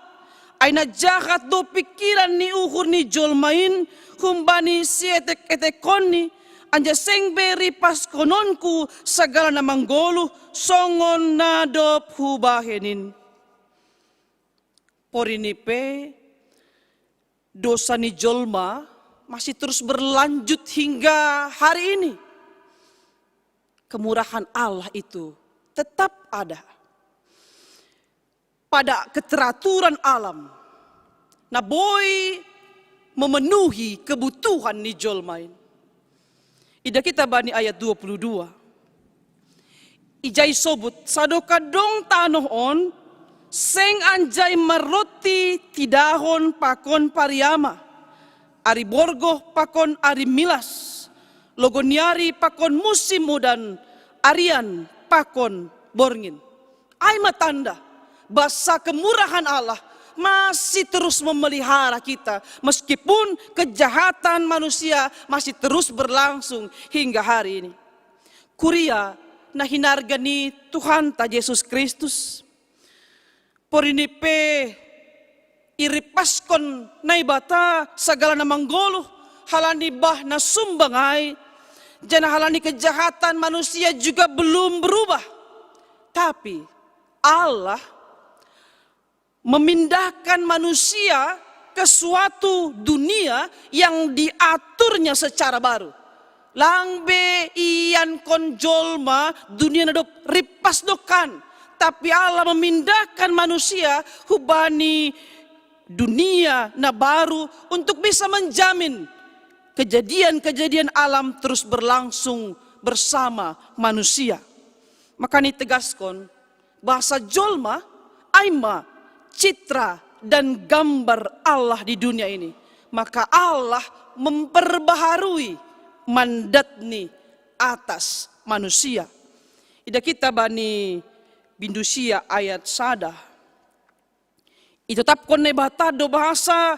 ai na jahat do pingkiran ni uhur ni jolma in humbani sietek-etekonni, anjaha seng be ripaskononku sagala na manggoluh songon na dob hubahen in. Porini pe dosa ni jolma masih terus berlanjut hingga hari ini. Kemurahan Allah itu tetap ada. Pada keteraturan alam, na boi memenuhi kebutuhan ni jolma in. Idah hita bani ayat dua puluh dua. Ijai sobut, sadokah dong tanoh on, seng anjai marronti tidahon pakon pariama, ari borgoh pakon ari milas, logo ni ari pakon musim udan, arian pakon borngin. Ai ma tanda, basa kemurahan Allah masih terus memelihara kita, meskipun kejahatan manusia masih terus berlangsung hingga hari ini. Kuria na hinarga ni Tuhanta Jesus Kristus, porini pe Iripaskon Naibata sagala na manggoluh, halani bah na sumbang ai, janah halani kejahatan manusia juga belum berubah. Tapi Allah memindahkan manusia ke suatu dunia yang diaturnya secara baru. Lang be iiankon jolma dunia na dob ripas dokkan, tapi Allah memindahkan manusia hubani dunia na baru untuk bisa menjamin kejadian-kejadian alam terus berlangsung bersama manusia. Maka nitegaskon, bahasa jolma ai ma citra dan gambar Allah di dunia ini. Maka Allah memperbaharui mandatni atas manusia. Idah kita bani bindu sia ayat sada. Itotapkon Naibata do bahasa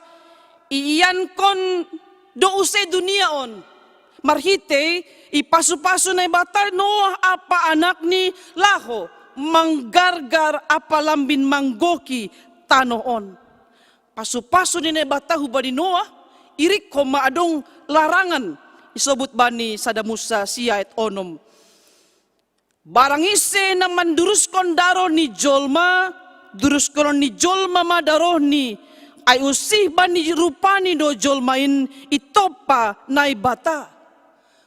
iiankon do use dunia on. Marhitei ipasu-pasu Naibata Noah ampa anakni laho manggargar ampa lambin manggoki tanoh on. Pasu-pasu ni Naibata hubani Noah, irik homa adong larangan, isobut bani sada Musa sia ayat onom. Barang ise na manduruskon daroh ni jolma, duruskon ni jolma ma darohni, ai usih bani rupani do jolma in itompa Naibata.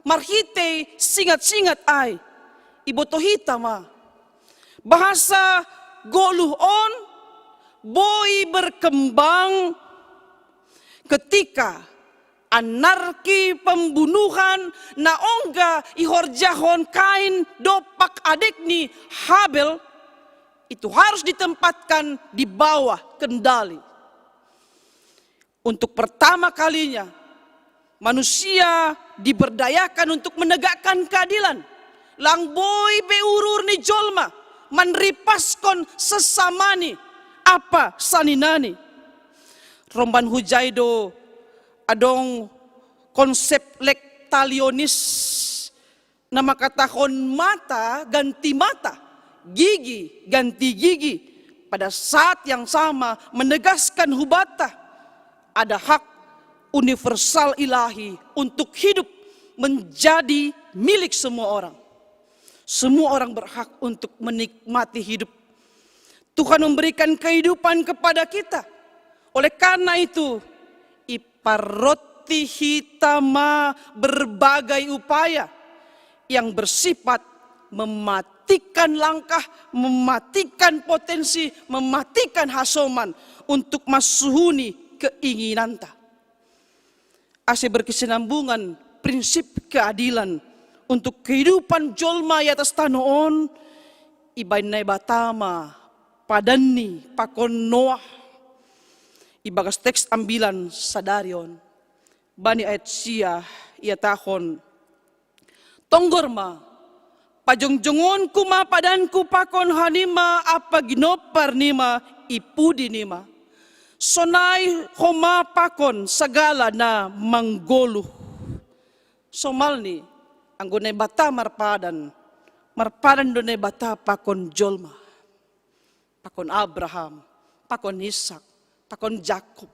Marhitei singat-singat ai, ibotoh hita ma. Bahasa goluh on boi berkembang ketika anarki, pembunuhan na ongga ihorjahon Kain dompak adikni Habel itu harus ditempatkan di bawah kendali. Untuk pertama kalinya manusia diberdayakan untuk menegakkan keadilan. Lang boi be urur ni jolma manripaskon sesamani ampa saninani. Romban hujai do adong konsep lektalionis na mangkatahon mata ganti mata, gigi ganti gigi, pada saat yang sama menegaskan hubanta ada hak universal ilahi untuk hidup menjadi milik semua orang. Semua orang berhak untuk menikmati hidup. Tuhan memberikan kehidupan kepada kita. Oleh karena itu, iparoti hita ma berbagai upaya yang bersifat mematikan langkah, mematikan potensi, mematikan hasoman untuk masuhuni keinginanta. Ase berkesinambungan prinsip keadilan untuk kehidupan jolma i atas tanoh on, ibahen Naibata ma padanni pakon Noah. Ibagas teks ambilan sadari on, bani ayat sia ihatahon, tonggor ma, pajongjongonku ma padanku pakon hanima ampa ginompar nima i pudi nima. Sonai homa pakon sagala na manggoluh. Somalni, anggo Naibata marpadan, marpadan do Naibata pakon jolma, pakon Abraham, pakon Isak, pakon Jakob.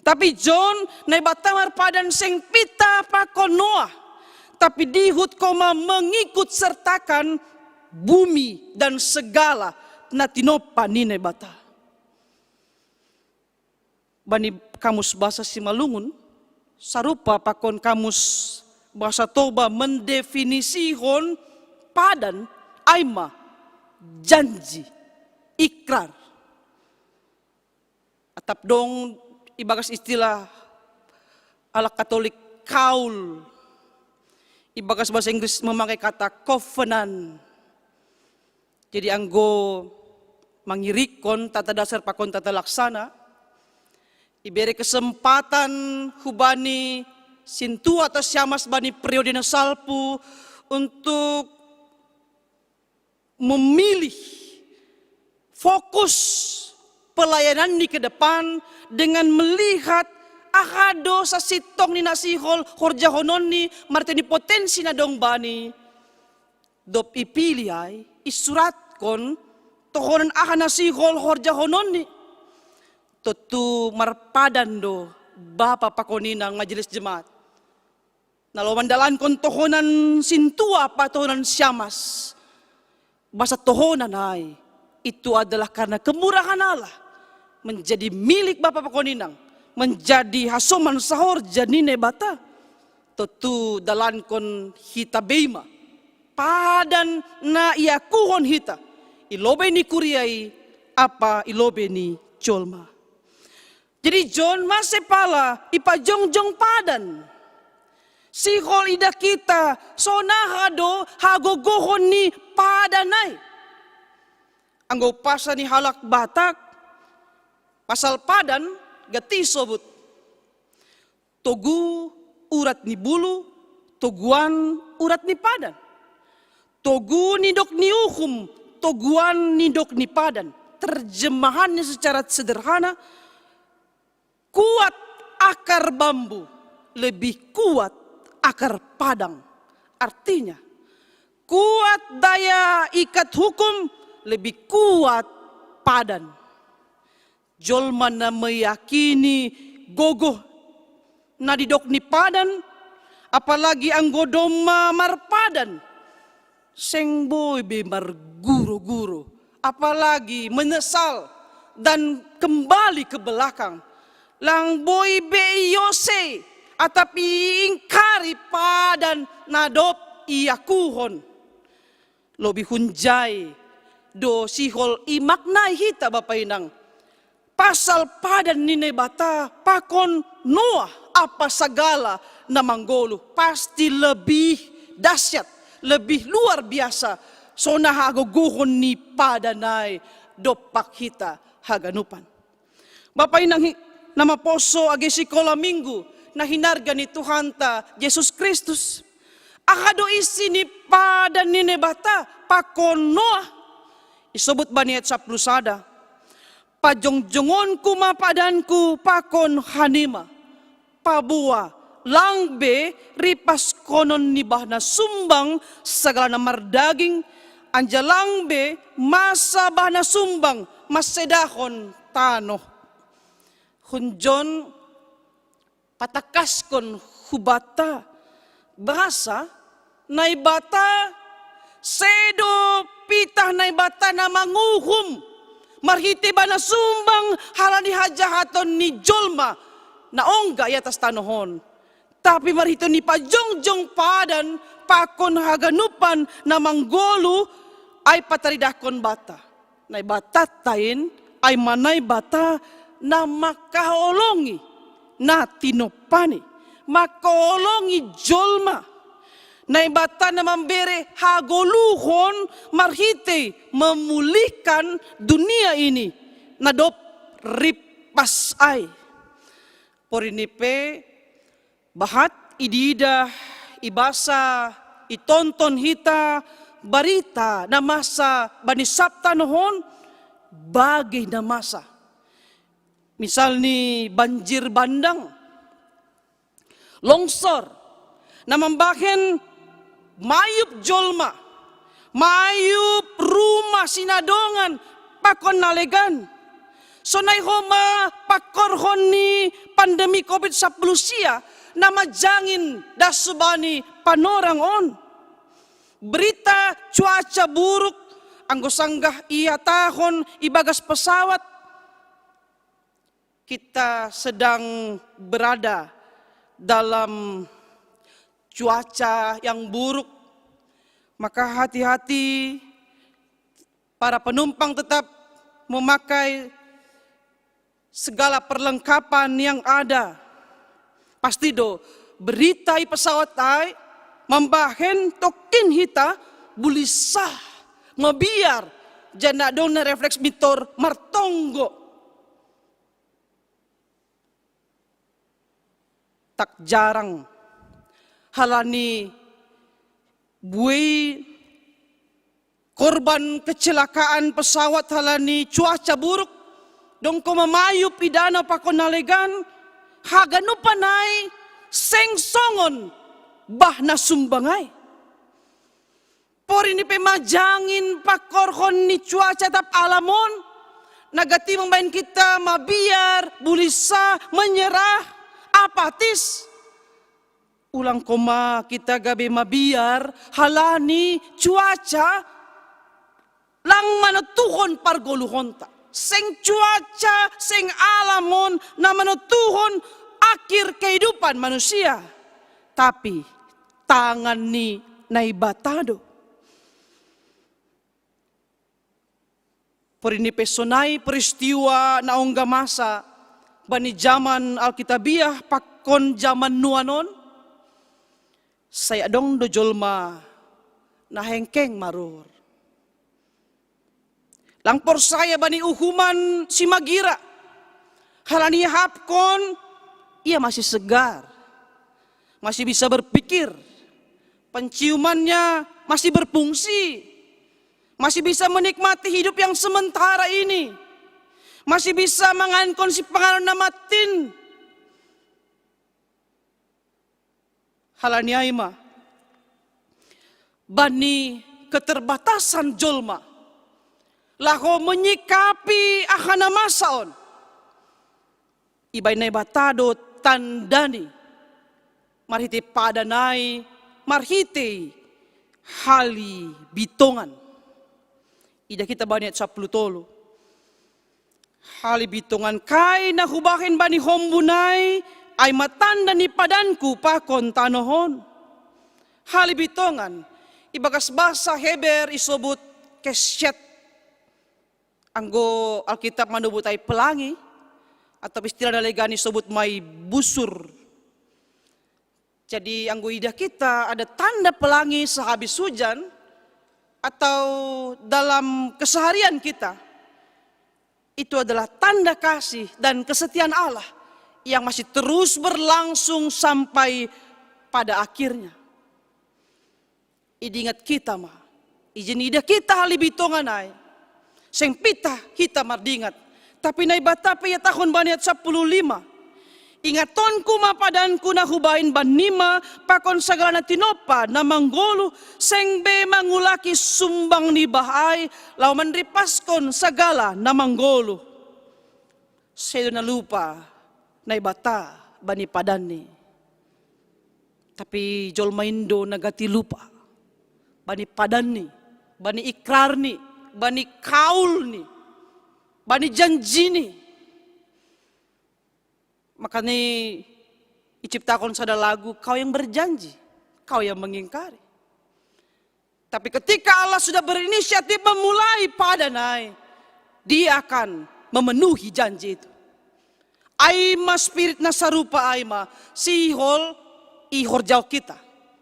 Tapi John, Naibata marpadan seng pitah pakon Noah, tapi diikut koma mengikut sertakan bumi dan segala na tinompa ni Naibata. Bani kamus bahasa Simalungun, sarupa pakon kamus bahasa Toba mendefinisihon padan, ai ma janji, ikrar. Atap dong ibagas istilah halak Katolik, kaul, ibagas bahasa Inggris memakai kata covenant. Jadi anggo mangirikkon tata dasar pakon tata laksana, ibere kesempatan hubani sintua atau siamas bani periode na salpu untuk memilih fokus pelayanan ni ke depan dengan melihat aha do sasintong ni na sihol horjahononni, marhitei ni potensi na dong bani. Dob ipilih ai, isuratkon tohonan aha na sihol horjahononni. Totu marpadan do bapa pakon inang majelis jemaat. Na laho mandalankon tohonan sintua apa tohonan siamas. Basa tohonan ai itu adalah karena kemurahan Allah menjadi milik bapa pakon inang, menjadi hasoman sahorja ni Naibata. Totu dalankon hita be i ma padan na iakuhon hita i lobei ni kuria i apa i lobei ni jolma. Jadi John, mase pala ipajongjong padan? Sihol idah hita sonaha do hagogohon ni padan ai. Anggo pasal ni halak Batak, pasal padan gati sobut. Togu urat ni bulu, toguan urat ni padan. Togu nidok ni uhum, toguan nidok ni padan. Terjemahannya secara sederhana, kuat akar bambu, lebih kuat akar padang. Artinya, kuat daya ikat hukum, lebih kuat padan. Jolma na meyakini gogoh na didok ni padan, apalagi anggo domma marpadan, seng boi be marguroguro, apalagi menyesal dan kembali ke belakang. Lang boi be iose atap iingkari padan na dob iakuhon. Lobi hunjai do sihol imaknai hita bapa inang. Pasal padan ni Naibata pakon Noah apa sagala na manggoluh pasti lebih dahsyat, lebih luar biasa. Sonaha hagogohon ni padan ai dompak hita haganupan. Bapa inang na maposo age sikola minggu na hinarga ni Tuhanta Jesus Kristus. Aha do isi ni padan ni Naibata pakon Noah? Isobut bani ayat sapuluh sada. Pajongjongonku ma padanku pakon hanima. Paboa lang be ripaskonon ni bah na sumbang sagala na mardaging, anjalang be masa bah na sumbang massedahon tanoh. Hunjon patakaskon hubata bahasa Naibata sedo pitah Naibata na manguhum marhite bana sumbang halani hajahaton ni jolma na ongga i atas tanoh on. Tapi marhite ni pajongjong padan pakon haganupan na manggolu ai pataridahkon bata. Naibata tain ai ma Naibata na makaolongi na tinompani, makaolongi jolma. Naibata na mambere hagoluhon marhite memulihkan dunia ini na dob ripas ai. Porini pe bahat ididah ibasa itonton hita barita na masa bani sab tanoh on bagei na masa. Misal ni banjir bandang, longsor, na mambahen mayup jolma, mayup rumah sinadongan pakon na legan. Sonai homa pakorhon ni pandemi covid sapuluh sia na majangin das bani panorang on. Berita cuaca buruk anggo sanggah ihatahon ibagas pesawat, kita sedang berada dalam cuaca yang buruk, maka hati-hati para penumpang tetap memakai segala perlengkapan yang ada. Pasti do berita i pesawat ai mambahen tongkin hita bulisah, mabiar, janah adong na refleks mintor martonggo. Tak jarang halani buei korban kecelakaan pesawat halani cuaca buruk, dongko mamayup i danau pakon na legan, haganupan ai seng songon bah na sumbang ai. Porini pe majangin pakorhon ni cuaca tap alam on, Na gati mambaen kita mabiar, bulisa, menyerah, apatis. Ulang koma kita gabe mabiar halani cuaca lang manentuhon pargoluhonta. Seng cuaca, seng alam on na manentuhon akhir kehidupan manusia. Tapi tangan ni Naibata do. Porini pe sonai peristiwa na ongga masa bani jaman Alkitabiah pakon jaman nuan on, sai adong do jolma na hengkeng maruhur. Lang porsaya bani uhuman si magira. Halani hapkon, ia masih segar. Masih bisa berpikir. Penciumannya masih berfungsi. Masih bisa menikmati hidup yang sementara ini. Masih bisa mangankon si panganon na matin. Halani ai ma, bani keterbatasan jolma laho menyikapi aha na masa on, ibaen Naibata do tandani marhitei padan ai, marhitei halibitongan. Idah kita bani ayat sapuluh tolu. Halibitongan kai na hubahen bani hombun ai, ai ma tanda ni padanku pakon tanoh on. Halibitongan, ibagas bahasa Heber isobut keshet. Anggo Alkitab manobut ai pelangi, atau istilah na legan isobut ma i busur. Jadi anggo idah kita ada tanda pelangi sehabis hujan, atau dalam keseharian kita, itu adalah tanda kasih dan kesetiaan Allah yang masih terus berlangsung sampai pada akhirnya. Idingat kita ma, ijin idah kita halibitongan ai. Seng pitah hita mardingat. Tapi Naibata pe ihatahon bani ayat sapuluh lima. Ingatonku ma padanku na hubaen bannima pakon sagala na tinompa na manggoluh, seng be mangulaki sumbang ni bah ai, laho manripaskon sagala na manggoluh. Sedo na lupa Naibata bani padanni. Tapi jolma in do na gati lupa bani padanni, bani ikrarni, bani kaulni, bani janjini. Makani iciptakon sada lagu, kau yang berjanji, kau yang mengingkari. Tapi ketika Allah sudah berinisiatif memulai padan ai, Dia akan memenuhi janji itu. Ai ma spirit na sarupa ai ma sihol ihorjahon hita.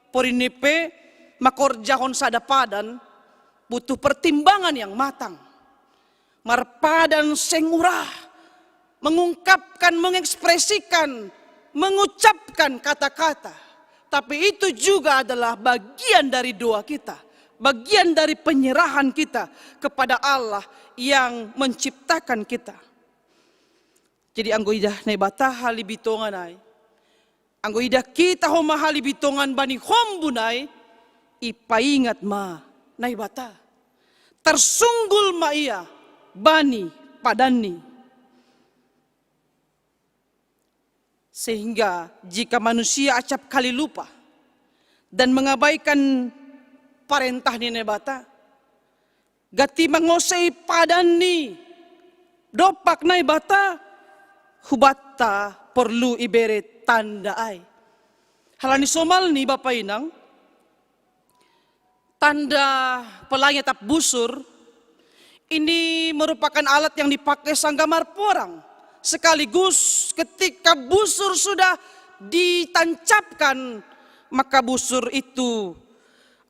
Porini pe mangkorjahon sada padan butuh pertimbangan yang matang. Marpadan seng urah mengungkapkan, mengekspresikan, mengucapkan kata-kata. Tapi itu juga adalah bagian dari doa kita, bagian dari penyerahan kita kepada Allah yang menciptakan kita. Jadi anggo idah Naibata halibitongan ai, anggo idah kita homa halibitongan bani hombun ai, ipaingat ma Naibata. Tarsunggul ma ia bani padanni. Sehingga jika manusia acap kali lupa dan mengabaikan parentah ni Naibata, gati mangosei padanni dompak Naibata, hubanta porlu ibere tanda ai. Halani somalni bapa inang, tanda pelangi atap busur ini merupakan alat yang dipakai sangga marporang. Sekaligus ketika busur sudah ditancapkan, maka busur itu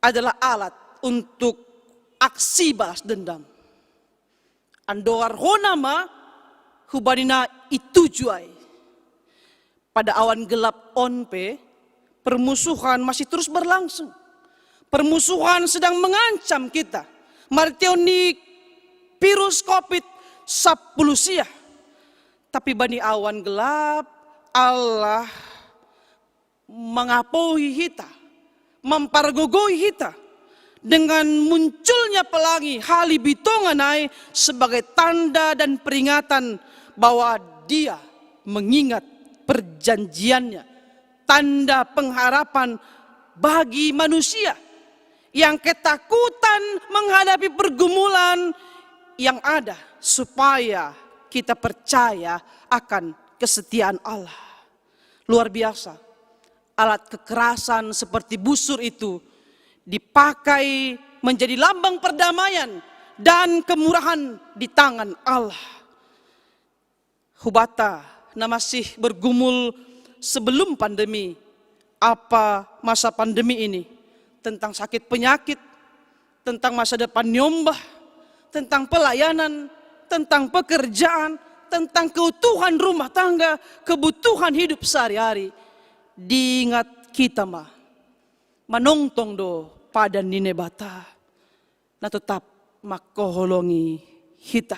adalah alat untuk aksi balas dendam. Andohar hona ma hubani na ituju ai. Pada awan gelap on pe, permusuhan masih terus berlangsung. Permusuhan sedang mengancam kita. Marhiteon ni virus covid sapuluh sia. Tapi bani awan gelap, Allah mangapoi hita, mampargogoi hita. dengan munculnya pelangi halibitonganai sebagai tanda dan peringatan bahwa Dia mengingat perjanjiannya, tanda pengharapan bagi manusia yang ketakutan menghadapi pergumulan yang ada, supaya kita percaya akan kesetiaan Allah. Luar biasa, alat kekerasan seperti busur itu dipakai menjadi lambang perdamaian dan kemurahan di tangan Allah. Hubata na masih bergumul sebelum pandemi, apa masa pandemi ini, tentang sakit penyakit, tentang masa depan nyombah, tentang pelayanan, tentang pekerjaan, tentang keutuhan rumah tangga, kebutuhan hidup sehari-hari. Diingat kita ma, manongtong do padan ni Naibata, na totap mangkoholongi hita,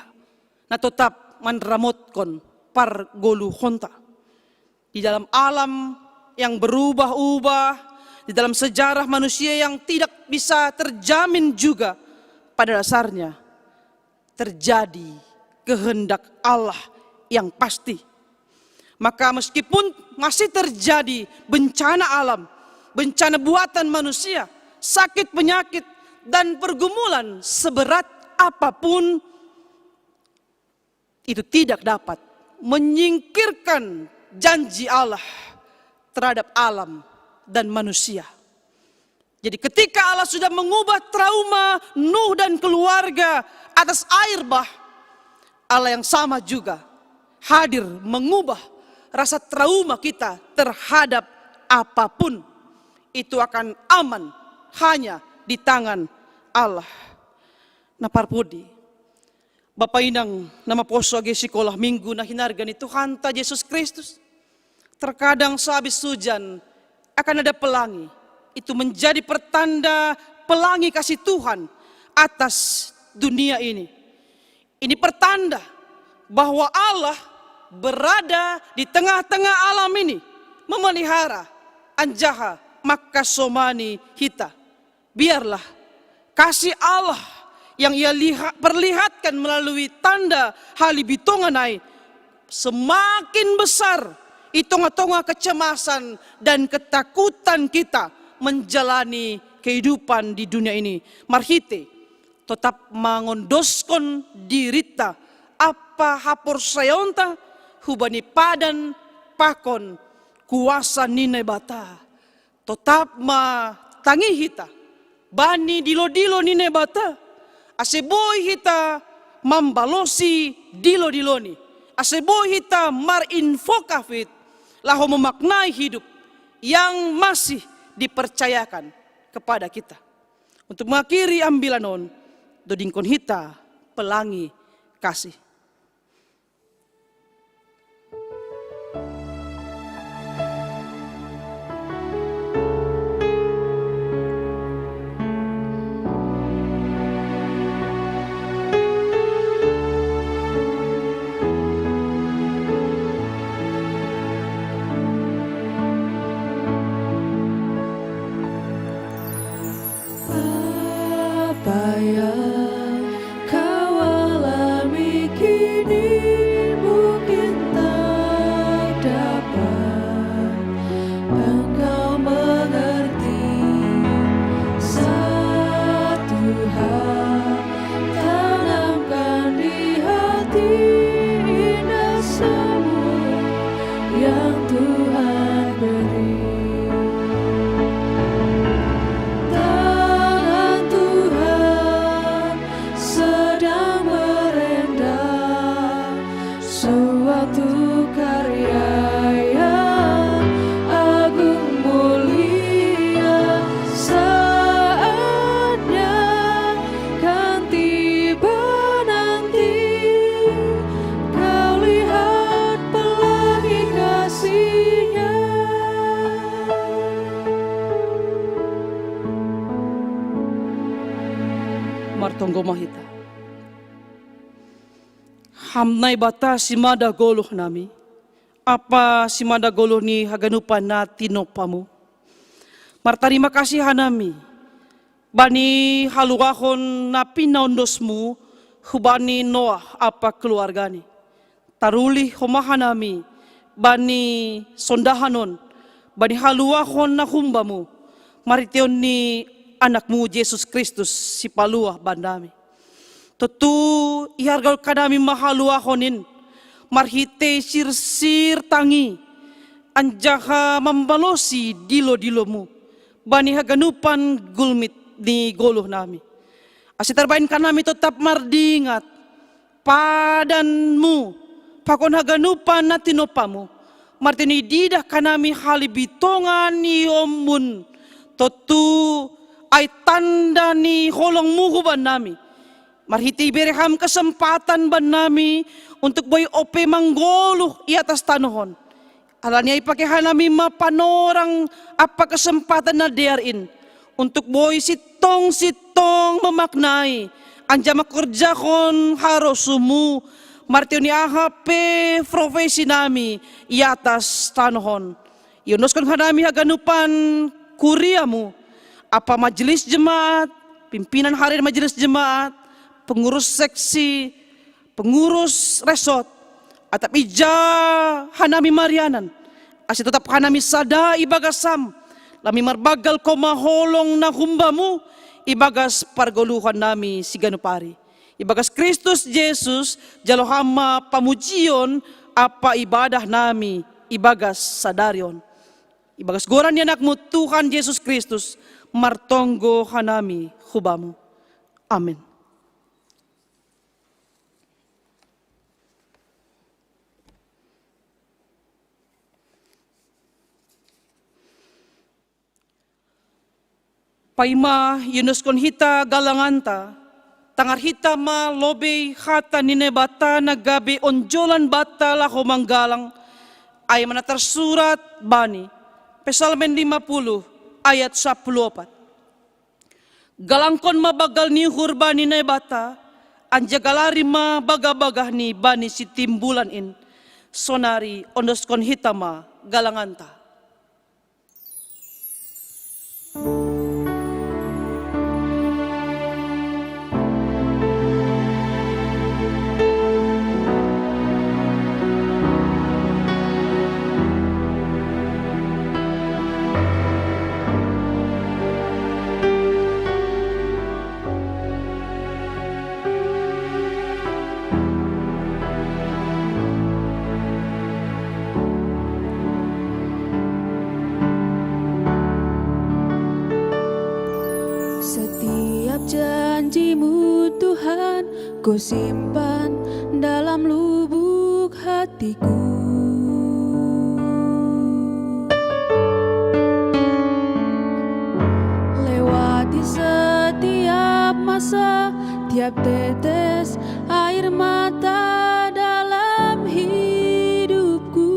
na totap manramotkon pargoluhonta. Di dalam alam yang berubah-ubah, di dalam sejarah manusia yang tidak bisa terjamin juga, pada dasarnya terjadi kehendak Allah yang pasti. Maka meskipun masih terjadi bencana alam, bencana buatan manusia, sakit penyakit, dan pergumulan seberat apapun, itu tidak dapat menyingkirkan janji Allah terhadap alam dan manusia. Jadi ketika Allah sudah mengubah trauma Nuh dan keluarga atas air bah, Allah yang sama juga hadir mengubah rasa trauma kita terhadap apapun. Itu akan aman hanya di tangan Allah. Na parpudi, Bapa inang na maposo age sikolah minggu na hinarga ni Tuhanta Jesus Kristus. Terkadang sehabis hujan akan ada pelangi. Itu menjadi pertanda pelangi kasih Tuhan atas dunia ini. Ini pertanda bahwa Allah berada di tengah-tengah alam ini, memelihara, anjaha mangkasomani hita. Biarlah kasih Allah yang Ia liha-, perlihatkan melalui tanda halibitonganai semakin besar di tonga-tonga kecemasan dan ketakutan kita menjalani kehidupan di dunia ini. Marhite totap mangondoskon dirita, apa haporsayaonta hubani padan pakon kuasa ni Naibata. Totap ma tangi hita bani dilo-dilo ni Naibata, ase boi hita mambalosi dilo-diloni, ase boi hita marinfo kafit laho memaknai hidup yang masih dipercayakan kepada kita. Untuk mengakhiri ambilan on, dodingkon hita pelangi kasih. Apa yang kau alami kini mungkin tak dapat engkau mengerti. Satu hal tanamkan di hati, indah semua yang Tuhan beri. Tangan Tuhan sedang merendah suatu karya yang agung mulia. Saatnya kan tiba nanti, kau lihat pelangi kasih-Nya. Martonggo ma hita. Ham Naibata, simada goluh nami, apa simada goluh ni haganupan na tinompamu, martarima kasih hanami bani haluahon na pinaondosmu hubani Noah ampa keluargani. Tarulih homa hanami bani sondahan on, bani haluahon na humbamu, marhiteon ni Anakmu Jesus Kristus, Sipaluah bannami. Tontu ihargahon hanami ma haluahon in marhitei sirsir tangi, anjaha mambalosi dilo-dilomu bani haganupan gulmit ni goluhnami. Ase tarbahen hanami totap mardingat padanmu pakon haganupan na tinompamu, marhitei ni ididah hanami halibitongan ni uhummun, tontu ai tanda ni holongmu hubannami, marhitei ibere ham kesempatan bannami untuk boi ope manggoluh i atas tanoh on. Alani ai pake hanami ma panorang ampa kesempatan na dear in, untuk boi sintong-sintong memaknai anjaha mangkorjahon harosumu, marhitei ni aha pe profesinami i atas tanoh on. Iondoskon hanami haganupan kuriamu, ampa majelis jemaat, pimpinan harian majelis jemaat, pengurus seksi, pengurus resort, atap ija hanami marianan, ase totap hanami sada ibagas ham, lami marbanggal homa holong na humbamu ibagas pargoluhannami siganup ari. Ibagas Kristus Jesus, jalo ham ma pamujion ampa ibadahnami ibagas sadari on. Ibagas goran ni Anakmu Tuhan Jesus Kristus, martonggo hanami hubamu. Amen. Paima iondoskon hita galanganta, tangar hita ma lobei hata ni Naibata na gabe onjolan banta laho manggalang, ai ma na tarsurat bani Psalmen lima puluh ayat sapuluh opat. Galangkon ma banggal ni uhur bani Naibata, anjaha galari ma bagah-bagahni bani sitimbulan in. Sonari ondoskon hita ma galanganta. Setiap janjimu, Tuhan, ku simpan dalam lubuk hatiku. Lewati setiap masa, tiap tetes air mata dalam hidupku.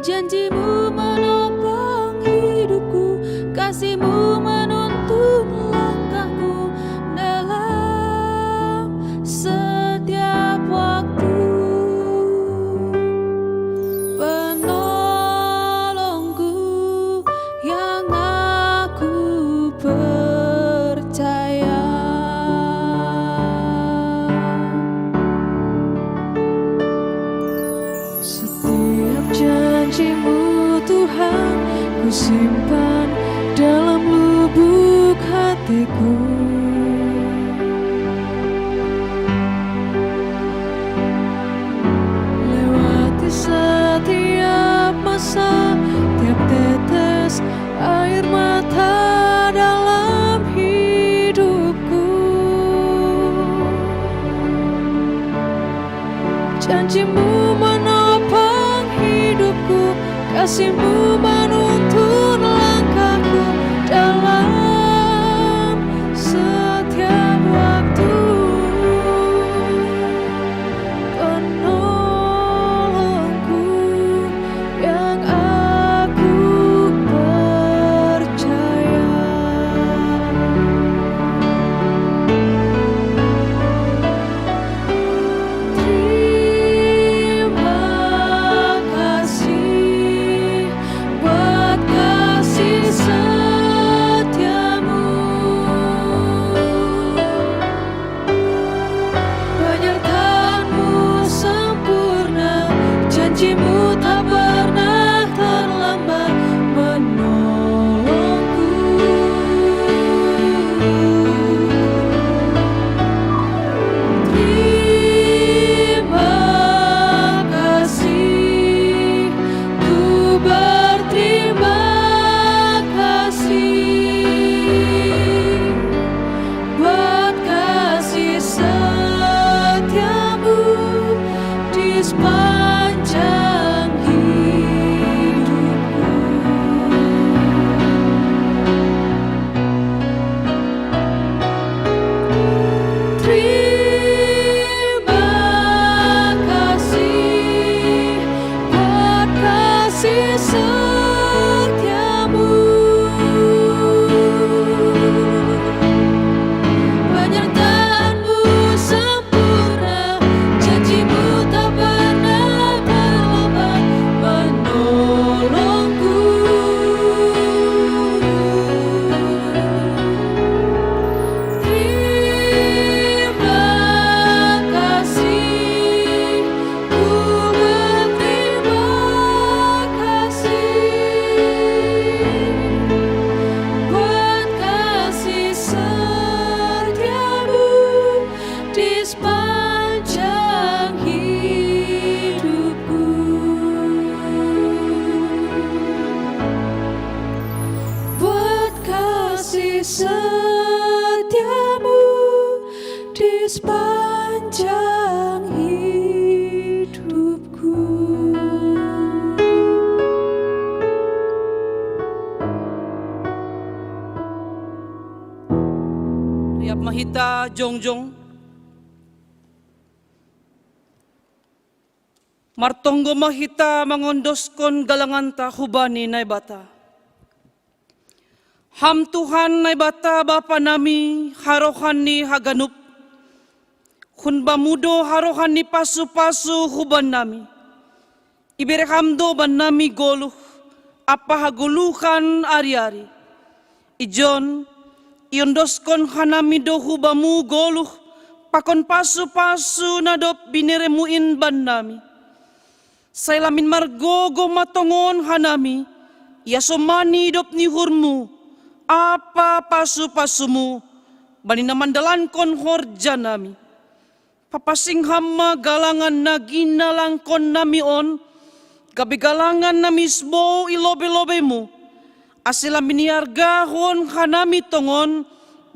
Janjimu menopang hidupku, kasihmu menuntun langkahku dalam setiap waktu. Penolongku yang aku percaya. Setiap janjimu, Tuhan, ku simpan dalam lubuk hatiku. Lewati setiap masa, tiap tetes air mata dalam hidupku. Janjimu menopang hidupku, kasihmu menuntun langkahku dalam setiap waktu. Penolongku yang aku percaya. Terima kasih buat kasih Sepanjang hidupku, buat kasih setiamu di sepanjang hidupku. Riap ma hita jongjong. Martonggo ma hita mangondoskon galanganta hubani Naibata. Ham Tuhan Naibata Bapa nami, harohan ni haganup, hun Bamu do harohan ni pasu-pasu hubannami. Ibere Ham do bannami goluh ampa hagoluhan ari-ari. Ijon, iondoskon hanami do hu Bamu goluh pakon pasu-pasu na dob binereMu in bannami. Sai lamin margogoh ma tongon hanami, iasomani idop ni uhurMu ampa pasu-pasuMu bani na mandalankon horjanami. Papansing Ham ma galangan na ginalangkonnami on, gabe galangan na misbou i lobei-lobeiMu, ase lamin iargahon hanami tongon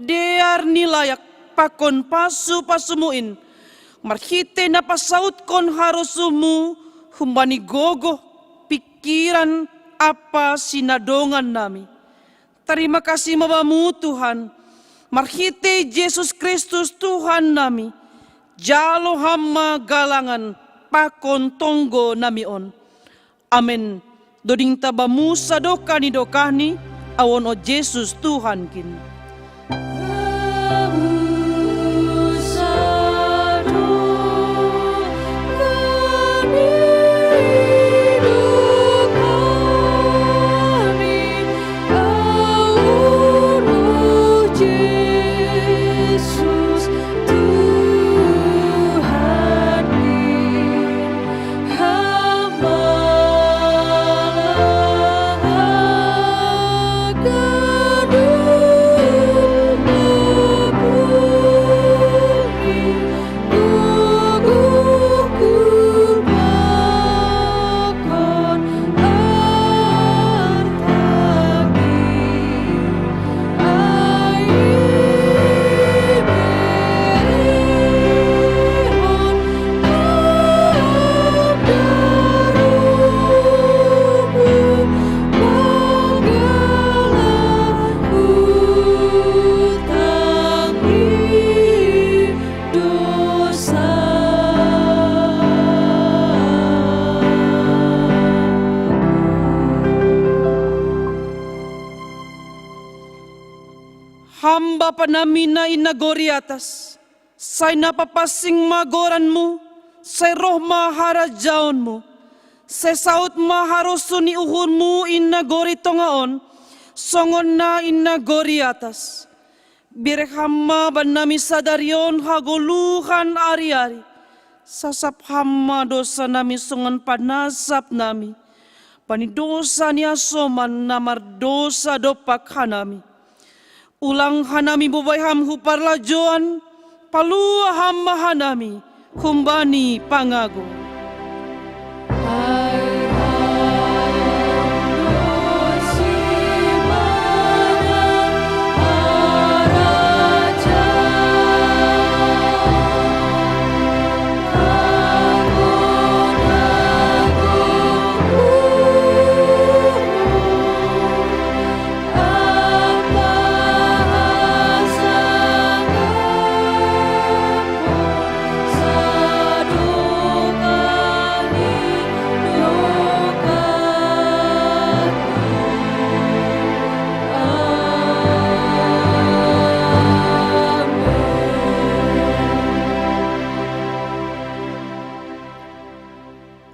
dear ni layak pakon pasu-pasuMu in, marhitei na pasautkon harosuhMu humbani gogoh, pingkiran ampa sinadongannami. Tarima kasih ma Bamu Tuhan, marhitei Jesus Kristus Tuhannami, jalo Ham ma galangan pakon tonggonami on. Amen. Dodingta Bamu sadokah ni dokahni, Ahu on Jesus Tuhankin. Ham Bapa nami na i nagori atas, sai na papansing ma goranMu, sai roh ma harajaonMu, sai saut ma harosuh ni uhurMu i nagori tonga on, songon na i nagori atas. Bere Ham ma bannami sadari on hagoluhan ari-ari, sasap Ham ma dousanami songon panasapnami bani dousa ni hasoman na mardousa dompak hanami. Ulang hanami bobai Ham hu parlajouan, palua Ham ma hanami humbani pangago.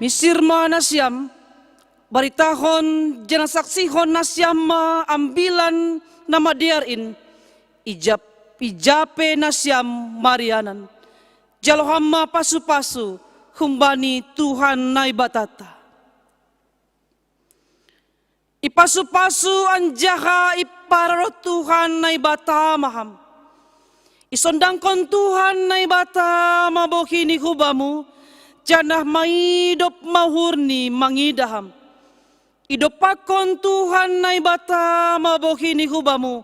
Misir ma nasiam, baritahon janah saksihon nasiam ma Ambilan Namadear in, ija pe nasiam marianan. Jalo Ham ma pasu-pasu humbani Tuhan Naibatanta. Ipasu-pasu anjaha iparorot Tuhan Naibata ma Ham. Isondangkon Tuhan Naibata ma bohi ni hubamu, janah maidop ma uhurni mangidah ham. Idompakkon Tuhan Naibata ma bohi ni hubamu,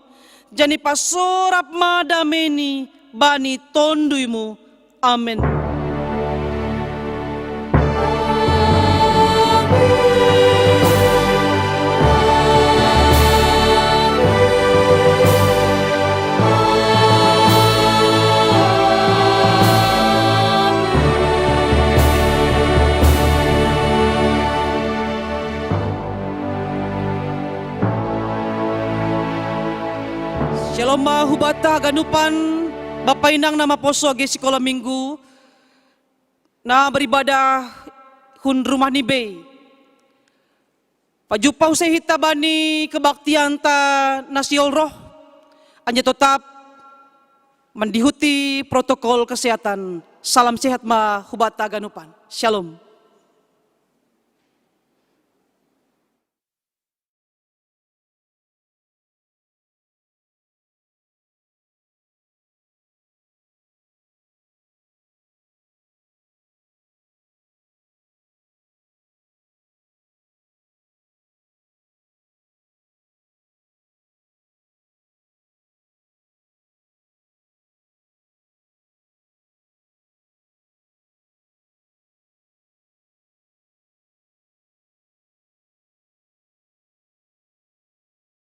janah ipasorap ma dameini bani tonduymu. Amen. Shalom ma hubata haganupan, Bapa inang na maposo age sikola minggu, na beribadah hun rumah ni bei. Pajumpang use hita bani kebaktianta na sihol roh, hanya tetap mengikuti protokol kesehatan. Salam sehat ma hubata haganupan. Shalom.